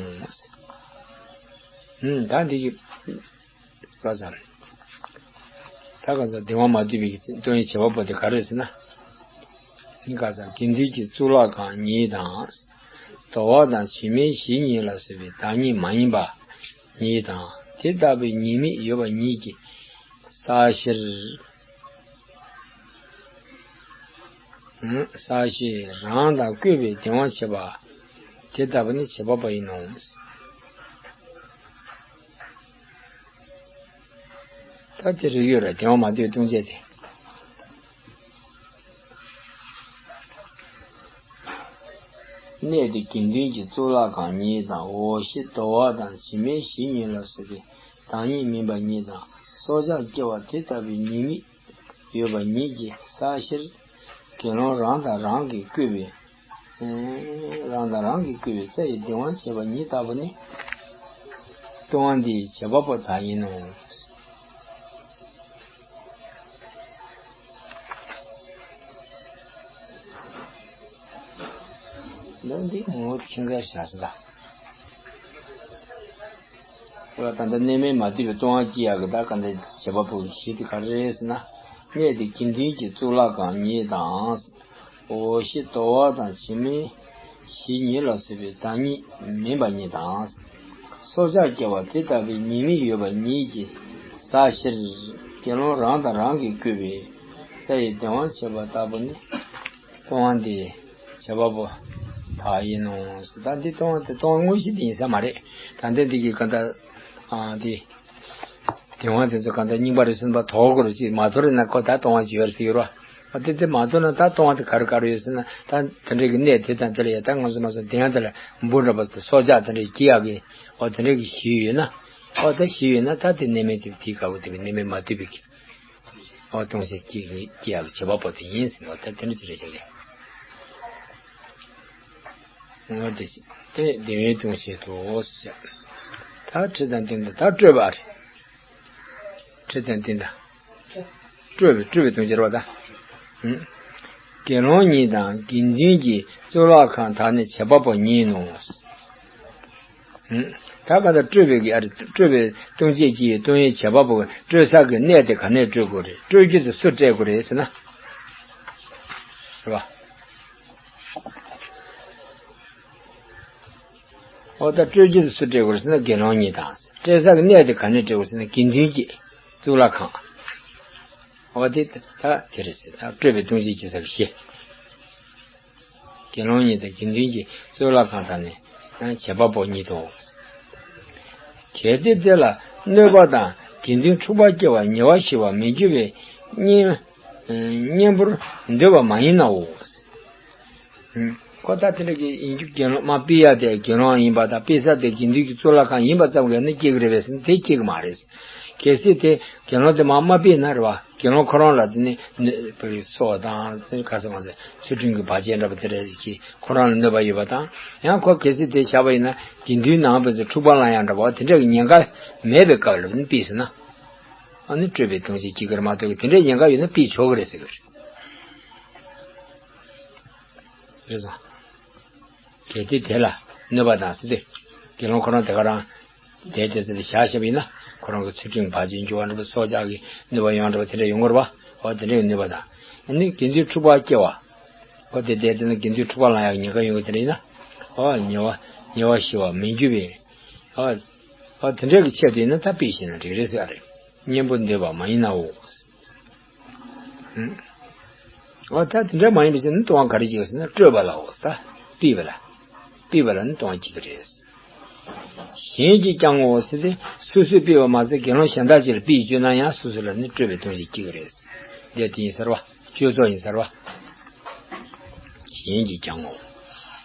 ད་འདི་གི་ག་ས། ད་ག་ས་གདིང་བ་མ་བཏུབ་པའི་སྟོང་ཉིད་བྱེད་པ་པོ་དེ་ག་རེ་ཟེར་ན། ནི་ག་ས་དགེ་འདུན་གྱི་གཙུག་ལག་ཁང་ཉིད་དང་། དོར་བ་དང་གཞི་མེད་གཞི་ཉིད་ལ་སོགས་པའི་བདག་ཉིད་མ་ཡིན་པ་ཉིད་དང་། དེ་ལྟ་བུའི་ཉེས་དམིགས་ཡོད་པ་ཉིད་ཀྱི་ས་གཞིར། ས་གཞི་རང་དང་བསྐོས་པའི་གདིང་བ་བྱེད་པ། དེ་ལྟ་བུ་ནི་བྱེད་པ་པོ་ཡིན་ནོ། ད་དེ་རིགས་ཡོད་ར་གདིང་བ་མ་བཏུབ་ལྟུང་བྱེད་དེ། གནས་དེ་དགེ་འདུན་གྱི་གཙུག་ལག་ཁང་ཉིད་དང་། འོག་གཞི་དོར་བ་དང་གཞི་མེད་གཞི་ཉིད་ལ་སོགས་པའི་བདག་ཉིད་མིན་པ་ཉིད་དང་། སྲོག་ཆགས་སྐྱེ་བ་དེ་ལྟ་བུའི་ཉེས་དམིགས་ཡོད་པ་ཉིད་ཀྱི་ས་གཞིར། དགེ་སློང་རང་དང་རང་གིས་བསྐུལ་བའི། རང་དང་རང་གིས་བསྐུལ་བའི་རྩ་ཡི་གདིང་བ་བྱེད་པ་ཉིད་ལྟ་བུ་ནི། ལྟུང་བ་འདིའི་བྱེད་པ་པོ་དག་ཡིན་ནོ། འདི་འདི་ངོ་བོ་ཁྱིམ་ཚང་བཞག་སྲིད་ལ། ད་ལྟ་གནས་མལ་མ་བཏུབ་པའི་ལྟུང་བ་སྐྱེ་ཡག་གི་ད་ག་འདྲ་བྱེད་པ་པོ་གཞི་དེ་ག་རེ་རེད་ཟེར་ན། གནས་དེ་དགེ་འདུན་གྱི་གཙུག་ལག་ཁང་ཉིད་དང་། འོག་གཞི་དོར་བ་དང་གཞི་མེད་གཞི་ཉིད་ལ་སོགས་པའི་བདག་ཉིད་མིན་པ་ཉིད་དང་། སྲོག་ཆགས་སྐྱེ་བ་དེ་ལྟ་བུའི་ཉེས་དམིགས་ཡོད་པ་ཉིད་ཀྱི་ས་གཞིར། དགེ་སློང་རང་དང་རང་གིས་བསྐུལ་བའི་རྩ་ཡི་གདིང་བ་བྱེད་པ་ལྟ་བུ་ནི། ལྟུང་བ་འདི་བྱེད་པ་པོ་དག་ཡིན་ནོ། ད་འདི་ལྟུང་བ་དེ་ལྟུང་བ་དངོས་གཞི་དེ་ཡིན་ས་མ་རེད། ད་ལྟ་འདི་གི་ག་ད་ཨ་འདི། དེ་དབང་དེ་ཚོ་གང་ལྟར་རྙིང་པ་རེད་ཟེར་ན་པ་དོར་དགོས་རེད་ཅེས་མ་དོར་ན་ཁོ་ད་གཏོང་བ་ཅིག་ཡོད་རེད་ཟེར་གྱི་རེད་བ། དེ་དེ་མ་དོར་ན་ད་གཏོང་བ་དེ་ག་རེ་ག་རེ་ཡོད་ཟེར་ན་ད་དེ་འདྲའི་གི་གནས་དེ་དང་དེ་ལ་ཡ་ད་ང་ཚོ་མ་སོང་དེ་ཡང་དེ་ལ་འབུ་འདྲ་པ་དེ་སྲོག་ཆགས་དེ་འདྲའི་སྐྱེ་ཡག་གི་འོ་དེ་འདྲའི་གི་གཞི་ཡོད་ན། འོ་ད་གཞི་ཡོད་ན་ད་དེ་གནས་མལ་དེ་དེའི་དགའ་བོ་དེ་གི་གནས་མལ་མ་བཏུབ་པའི་གི་འོ་ལྟུང་བྱེད་སྐྱེ་གི་སྐྱེ་ཡག་གི་བྱེད་པ་པོ་དེ་ཡིན་ཟེར་ནས་འོ་ད་དེ་འདྲ་ཅིག་རེད་ཤག་ལས། འོ་དེ་དེ་བདེན་པའི་ལྟུང་བྱེད་དོ་ཟེར། ད་ཁྲི་དང་སྟེང་དང་ད་སྤྲོས་པ་རེད། ཁྲི་དང་སྟེང་དང་། སྤྲོས་པའི་སྤྲོས་པའི་ལྟུང་བྱེད་རེད་བ་ད། ཨུམ། དགེ་སློང་ཉིད་དང་དགེ་འདུན་གྱི་གཙུག་ལག་ཁང་དག་ནི་བྱེད་པ་པོ་ཉིད་ནོ། ཨུམ། ད་ག་ད་སྤྲོས་པའི་གི་ཨ་རེ་སྤྲོས་པའི་ལྟུང་བྱེད་ཀྱི་ལྟུང་བའི་བྱེད་པ་པོ་སྤྲོས་ས་གི་གནས་དེ་ག་ནས་སྤྲོས་དགོས་རེད། སྤྲོས་རྒྱུ་དེ་སུ་སྤྲད་དགོས་རེད་ཟེར་ན། རེད་བ། འོ་ད་སྤྲོས་རྒྱུ་དེ་སུ་སྤྲད་དགོས་རེད་ཟེར་ན་དགེ་སློང་ཉིད་དང་། སྤྲད་ས་གི་གནས་དེ་ག་ནས་སྤྲད་དགོས་ཟེར་ན་དགེ་འདུན་གྱི་གཙུག་ལག་ཁང་། འོ་དེ་ད་དེ་རེད་ཟེར། ད་སྤྲོས་པའི་ལྟུང་བྱེད་ཀྱི་ས་གི་གཞི། དགེ་སློང་ཉིད་དང་དགེ་འདུན་གྱི་གཙུག་ལག་ཁང་དག་ནི་བྱེད་པ་པོ་ཉིད་དོ། གལ་ཏེ་དེ་ལ་གནོད་པ་དང་དགེ་འདུན་འཁྲུག་པ་སྐྱེ་བ་ཉེ་བར་ཞི་བར་མི་འགྱུར་བའི་གཉེན་གཉེན་པོར་འདོད་པ་མ་ཡིན་ནའོ། ཁོ་ད་དེ་འདྲ་གི་ཡིན་རྒྱུ་དགེ་སློང་མ་པི་ཡ་དེ་དགེ་སློང་ཡིན་པ་དང་པི་ས་དེ་དགེ་འདུན་གྱི་གཙུག་ལག་ཁང་ཡིན་པ་ཙམ་གྱིས་ནི་སྐྱེ་གི་རེད་པས་ཟེར་ན་དེ་སྐྱེ་གི་མ་རེད། གལ་སྲིད་དེ་དགེ་སློང་དེ་མ་མ་པི་ན་རེད་བ། དགེ་སློང་ཁོ་རང་ལ་དེ་ནི་ནི་པི་སོགས་དང་དེ་ག་ཟེར་མ་ཟེར་ཚུལ་ཁྲིམས་ཀྱི་བར་ཆད་འདྲ་པོ་དེ་འདྲ་གི་ཁོ་རང་ལ་གནོད་པ་ཡོད་པ་དང་ཡང་ཁོ་གལ་སྲིད་དེ་བཞག་པ་ཡིན་ན་དགེ་འདུན་ནང་པའི་ཚོ་འཁྲུག་པ་ལངས་ཡག་འདྲ་པོ་དེ་འདྲ་གི་ཉེན་ཁ་མེད་པའི་སྐབས་ལ་ནི་པི་ཟེར་ན་ཨ་ནི་སྤྲོས་པའི་ལྟུང་བྱེད་ཀྱི་གར་མ་གཏོགས་ཀྱི་དེ་འདྲའི་ཉེན་ཁ་ཡོད་ན་པི་ཆོག་གི་རེད་ཟེར་གི་རེད། རེད་སོང་། གལ་ཏེ་དེ་ལ་ གནོད་པ་དང་ཟེར་ཏེ། དགེ་སློང་ཁོ་རང་དེ་ག་རང་དེ་དེ་ཚོ་ལ་བཞག་བཞག་པ་ཡིན་ན། ཁོ་རང་གི་ཚུལ་ཁྲིམས་བར་ཆད་འགྱུར་བ་འདྲ་པོ། སྲོག་ཆགས་ཀྱི་གནོད་པ་ཡོང་འདྲ་པོ། དེ་འདྲ་ཡོང་གི་རེད་པ། འོ་དེ་འདྲའི་གནོད་པ་དང་། ཨ་ནི་དགེ་འདུན་འཁྲུག་པ་སྐྱེ་བ། འོ་དེ་དེ་དེ་ནི་དགེ་འདུན་འཁྲུག་པ་ལངས་ཡག་ཉེན་ཁ་ཡོང་གི་དེ་འདྲ་ཡིན་ན། འོ་ཉེ་བ་ཉེ་བ་ཞི་བ་མི་འགྱུར་བའི། འོ་འོ་དེ་འདྲ་གི་ཆེད་དུ་ཡིན་ན་ད་དཔེ་བཞག་ན་འགྲིག་རེད་ཟེར་བ་རེད། གཉེན་པོ་འདོད་པ་མ་ཡིན་ནའོ། འོ་ད་དེ་འདྲ་མ་ཡིན་པ་བྱས་ན་ལྟུང་བ་ག་རེ་བྱེད་ཟེར་ན། སྤྲོས་པ་ལའོ། ད་སྤྲོས་པ་ལ། སྤྲོས་པ་ལ་ནི་ལྟུང་བ་སྐྱེ་གི་རེད། གཞན་གྱིས་ཀྱང་ངོ་ཟེར་ཏེ། སོ་སོས་སྤྲོས་པ་མ་ཟད་དགེ་སློང་གཞན་དག་ཅིག་ལ་སྤྲོས་བཅོས་ན་ཡང་སོ་སོ་ལ་ནི་སྤྲོས་པའི་ལྟུང་བྱེད་སྐྱེ་གི་རེད། འདི་དེ་ཡིན་ཟེར་བ། སྤྱོད་ཚུལ་ཡིན་ཟེར་བ། གཞན་གྱིས་ཀྱང་ངོ་།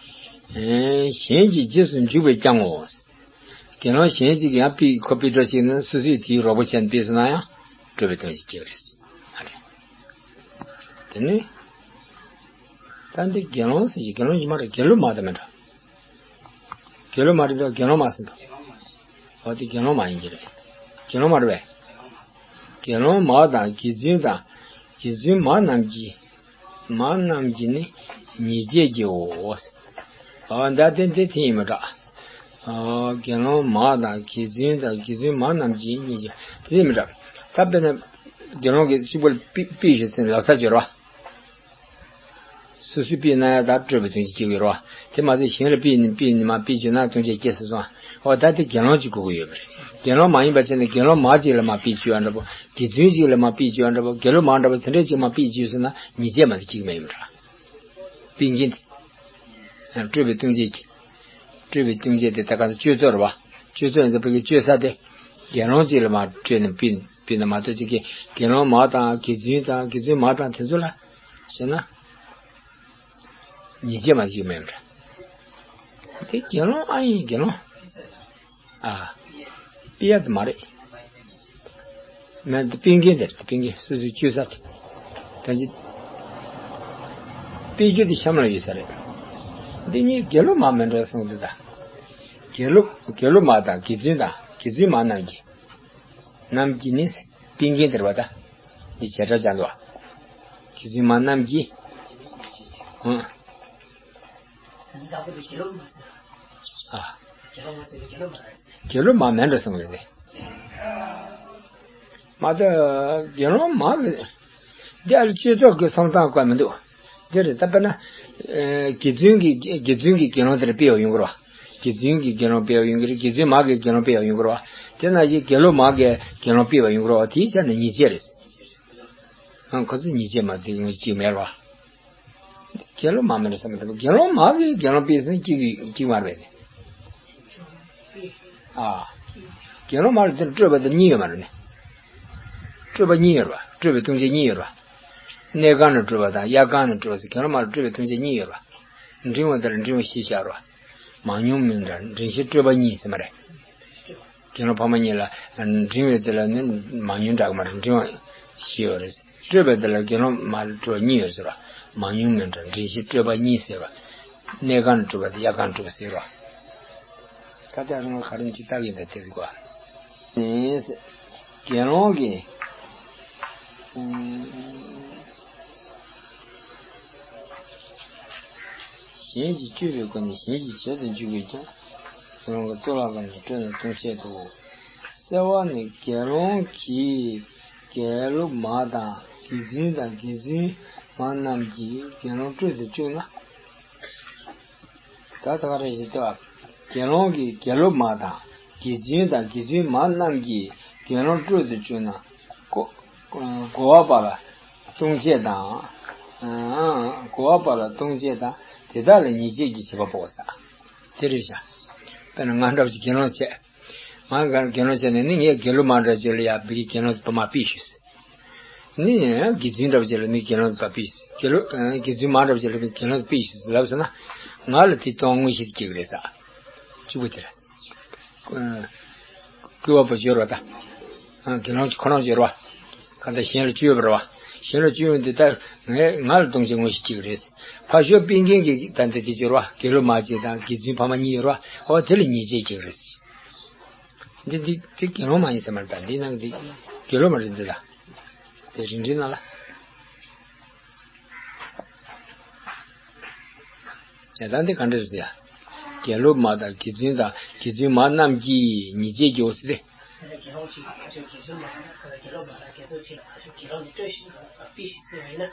ཨེ་གཞན་གྱི་རྗེས་སུ་འཇུག་པས་ཀྱང་ངོ་། དགེ་སློང་གཞན་གཅིག་གིས་ཡང་སྤྲོས་ཁོ་སྤྲོས་བྲལ་ཞིག་ན་སོ་སོས་དེའི་རོགས་པ་བྱས་ནས་སྤྲོས་སོང་ན་ཡང་སྤྲོས་པའི་ལྟུང་བྱེད་སྐྱེ་གི་རེད། ཨ་རེད། དེ་ནི། ད་འདི་དགེ་སློང་ཟེར་གྱི་དགེ་སློང་ཡིན་མ་རེད། དགེ་ལུགས་མ་དང་མི་འདྲ། དགེ་ལུགས་མ་རེད་འདུག་དགེ་སློང་མ་ཟེར་འདུག་འོ་དེ་དགེ་སློང་མ་ཡིན་གྱི་རེད། དགེ་སློང་མ་རེད་པས། དགེ་སློང་མ་དང་དགེ་བཙུན་དང་། དགེ་བཙུན་མ་རྣམས་ཀྱིས། མ་རྣམས་ཀྱིས་ནི་ཉེས་བྱས་ཀྱིའོ། འོ་ད་དེ་དེ་དེ་ཡིན་མི་འདྲ། འོ་དགེ་སློང་མ་དང་དགེ་བཙུན་དང་དགེ་བཙུན་མ་རྣམས་ཀྱིས་ཉེས་བྱས། དེ་ཡིན་མི་འདྲ། ད་དཔེར་ན་དགེ་སློང་གིས་གཅིག་པུ་ལ་སྤྲོས་སྤྲོས་ཞིག་ཟེར་ལབ་ས་སྦྱོར་བ། སོ་སོས་སྤྲོས་ན་ཡང་ད་སྤྲོས་པའི་ལྟུང་བྱེད་སྐྱེ་གི་ཡོད་རེད་པ། དེ་མ་ཟད་གཞན་ལ་སྤྲོས་ནས་སྤྲོས་ནས་མ་སྤྲོས་བཅོས་ན་ལྟུང་བྱེད་སྐྱེ་ཟེར་སོང་། འོ་ད་དེ་དགེ་སློང་གཅིག་དགོས་ཀྱི་ཡོད་པ་རེད། དགེ་སློང་མ་ཡིན་པ་བྱས་ན་དགེ་སློང་མ་གཅིག་ལ་མ་སྤྲོས་བཅོས་པ་འདྲ་པོ། དགེ་བཙུན་གཅིག་ལ་མ་སྤྲོས་བཅོས་པ་འདྲ་པོ། དགེ་ལུགས་མ་འདྲ་པོ་དེ་འདྲ་གཅིག་མ་སྤྲོས་བཅོས་སོང་ན་ཉེས་བྱས་མ་གཏོགས་སྐྱེ་གི་མ་ཡིན་པ་འདྲ། སྤྲོས་མཁན་དེ། སྤྲོས་པའི་ལྟུང་བྱེད་ཀྱི། སྤྲོས་པའི་ལྟུང་བྱེད་དེ་ད་ག་ཚོད་སྤྱོད་ཚུལ་རེད་པ། སྤྱོད་ཚུལ་ཡིན་ཙང་བོད་ཀྱི་སྤྱོད་ས་དེ། དགེ་སློང་གཅིག་ལ་མ་སྤྲོས་ནས་སྤྲོས་སྤྲོས་ན་མ་གཏོགས་གཅིག་གི་དགེ་སློང་མ་དང་དགེ་བཙུན་དང་དགེ་བཙུན་མ་དང་དེ་ཚོ་ལ། བྱས་ན། ཉེས་བྱས་མ་གཏོགས་ཡོད་མེད་འདྲ། དེ་དགེ་སློང་ཨ་ཡིན་དགེ་སློང་། ཨ། སྤྲོས་ཡ་དེ་མ་རེད། མེད་དེ་སྤྲོས་མཁན་དེ་རེད། སྤྲོས་མཁན་སོ་སོའི་སྤྱོད་ས་དེ། ད་ཅི། སྤྲོས་རྒྱུ་དེ་གཤམ་ལ་ཡོད་ས་རེད། འདི་གཉིས་དགེ་ལུགས་མ་མེད་འགྲོ་གསུངས་དུས་ད། དགེ་ལུགས་དགེ་ལུགས་མ་དང་དགེ་བཙུན་དང་དགེ་བཙུན་མ་རྣམས་ཀྱིས། རྣམས་ཀྱིས་ནི་སྤྲོས་མཁན་དེ་རེད་པ་ད། འདི་བྱེ་བྲག་སྦྱར་འདུག་པ། དགེ་བཙུན་མ་རྣམས་ཀྱིས། ཨང་། ཨ། དགེ་སློང་མ་མེད་འགྲོ་གསུངས་ཡོད་དེ། མ་གཏོགས་དགེ་སློང་མ་གི། འདི་ཨ་ལ་སྤྱོད་ཚུལ་གྱི་བསམ་སྟངས་བཀོད་མི་འདུག་འདི་རེད། ད་དཔེར་ན། ཨེ་དགེ་བཙུན་གྱི་དགེ་བཙུན་གྱི་དགེ་སློང་དེར་སྤྲོས་པ་ཡོང་གི་རེད་པ། དགེ་བཙུན་གྱི་དགེ་སློང་སྤྲོས་པ་ཡོང་གི་རེད། དགེ་བཙུན་མ་གི་དགེ་སློང་སྤྲོས་པ་ཡོང་གི་རེད་པ། དེ་ནང་བཞིན་དགེ་ལུགས་མ་གི་དགེ་སློང་སྤྲོས་པ་ཡོང་གི་རེད་པ། དེའི་ཆ་ནས་ཉེས་བྱས་རེད། ཨང་། ཁོ་ཚོ་ཉེས་བྱས་མ་དེ་ངོས་གཅིག་མེད་རེད་པ། དགེ་སློང་མ་མེད་བསམ་པ་དང་། དགེ་སློང་མ་གིས་དགེ་སློང་སྤྲོས་ཟེར་ན་གཅིག་གིས་གཅིག་མ་རེད་པས་ནི། ཨ། དགེ་སློང་མ་ལ་དེ་སྤྲོས་པ་དེ་གཉིས་ཡོད་མ་རེད་ནི། སྤྲོས་པ་གཉིས་ཡོད་རེད་པ། སྤྲོས་པའི་ལྟུང་བྱེད་གཉིས་ཡོད་རེད་པ། གནས་ཁང་ནས་སྤྲོས་པ་དང་དབྱར་ཁང་ནས་སྤྲོས་པ་ཟེར། དགེ་སློང་མ་ལ་སྤྲོས་པའི་ལྟུང་བྱེད་གཉིས་ཡོད་རེད་པ། འབྲིང་བ་དེ་ལ་འབྲིང་བ་བཞི་བཞག་རེད་པ། མང་ཉུང་མི་འདྲ། འབྲིང་ཞན་སྤྲོས་པ་གཉིས་ཟེར་མ་རེད། དགེ་སློང་ཕ་མ་གཉིས་ལ་འབྲིང་བའི་དེ་ལ་ནི་མང་ཉུང་འདྲ་གི་མ་རེད། འབྲིང་བ་བཞི་ཡོད་རེད། སྤྲོས་པའི་དེ་ལ་དགེ་སློང་མ་ལ་སྤྲོས་པ་གཉིས་ཡོད་ཟེར་བ། མང་ཉུང་མི་འདྲ། འབྲིང་ཞན་སྤྲོས་པ་གཉིས་ཟེར་བ། གནས་ཁང་ནས་སྤྲོས་པ་དང་དབྱར་ཁང་ནས་སྤྲོས་པ་ཟེར་བ། ད་ལྟ་རང་ག་རེ་ཅིག་བལྟ་གི་ཡིན་ད་དེ་ཟེར་བ། ནི། དགེ་སློང་གིས། གཞན་གྱིས་བཅོས་པའི་སྒོ་ནས་གཞན་གྱི་རྗེས་སུ་འཇུག་པས་ཀྱང་། དགེ་སློང་གིས་གཙུག་ལག་ཁང་ནས་སྤྲོས་ན་ལྟུང་བྱེད་དོ། གསལ་བ་ནི་དགེ་སློང་གིས་དགེ་ལུགས་མ་དང་དགེ་བཙུན་དང་དགེ་བཙུན་མ་རྣམས་ཀྱིས་དགེ་སློང་སྤྲོས་སུ་བཅུག་ན། ད་ད་ག་རེ་ཞིག་ལྟ་བ། དགེ་སློང་གིས་དགེ་ལུགས་མ་དང་དགེ་བཙུན་དང་དགེ་བཙུན་མ་རྣམས་ཀྱིས་དགེ་སློང་སྤྲོས་སུ་བཅུག་ན། གོ་གོ་བ་པ་ལ་ལྟུང་བྱེད་དང་། གོ་བ་པ་ལ་ལྟུང་བྱེད་དང་དེ་དག་ལ་ཉེས་བྱས་ཀྱི་བྱེད་པ་པོ་ཟེར། དེ་རེད་ཤག་དཔེར་ན་ང་འདྲ་བ་ཞིག་དགེ་སློང་བྱས། ང་དགེ་སློང་བྱས་ནས་ནི་ངས་དགེ་ལུགས་མ་འདྲ་བ་ཅིག་ལ་ཡ་བི་གི་དགེ་སློང་པ་མ་ཕུད་ཤིག་ནི་དགེ་བཙུན་འདྲ་བ་ཅིག་ལ་མི་དགེ་སློང་པ་ཕུད་ཤིག་དགེ་ལུགས་དགེ་བཙུན་མ་འདྲ་བ་ཅིག་ལ་མི་དགེ་སློང་ཕུད་ཤིག་ལབ་སོང་ན། ང་ལ་དེ་ལྟུང་བ་དངོས་གཞི་དེ་སྐྱེ་གི་རེད་ས། གཅིག་པུ་དེ་རེད། བསྐུལ་བ་པོ་སྦྱོར་བ་དང་། དགེ་སློང་ཁོ་རང་སྦྱོར་བ། གང་ལྟར་གཞན་ལ་སྤྱོད་པར་བ། གཞན་ལ་སྤྱོད་ཡོང་དུས་ད་ངས་ང་ལ་ལྟུང་བྱེད་དངོས་གཞི་སྐྱེ་གི་རེད། ཕར་ཞོག་སྤྲོས་མཁན་གྱི་ད་འདི་དེ་སྦྱོར་བ། དགེ་ལུགས་མ་ཅིག་དང་དགེ་བཙུན་ཕ་མ་གཉིས་ཡོད་རེད་བ། འོ་དེ་ལ་ཉེས་བྱས་སྐྱེ་གི་རེད། འདི་འདི་འདི་དགེ་སློང་མ་ཡིན་ཟེར་མ་རེད། ད་འདི་ནང་འདི་དགེ་སློང་མ་རེད་འདི་ད། དེ་རིང་འདྲི་ན་ལ། ཡ་ད་འདི་ག་འདྲ་རེད་ཟེར་ཡ། དགེ་སློབ་མ་དང་དགེ་ཚུལ་དང་དགེ་ཚུལ་མ་རྣམས་ཀྱིས་ཉེས་བྱས་ཀྱི་འོ་ཟེར་ཏེ།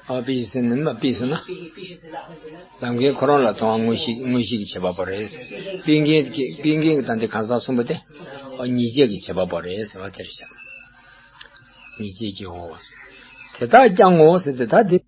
ཨ་པི་ཤི་ཟེར་ན་མ་པི་ཟེར་ན། ལམ་ཀན་ཁོ་རང་ལ་མཐོང་བ་དངོས་གཞི་དངོས་གཞི་གི་བྱེད་པ་པོ་རེད། པི་ཀན་གྱི་པི་ཀན་གྱི་ད་འདི་གང་ཟག་གསུམ་པོ་དེ། ཨ་ཉེས་བྱས་ཀྱི་བྱེད་པ་པོ་རེད་ཟེར་བ་དེར་བཤད། ཉེས་བྱས་ཀྱི་འོ། དེ་དག་ཀྱང་ངོ་ཟེར་ཏེ་ད་འདི།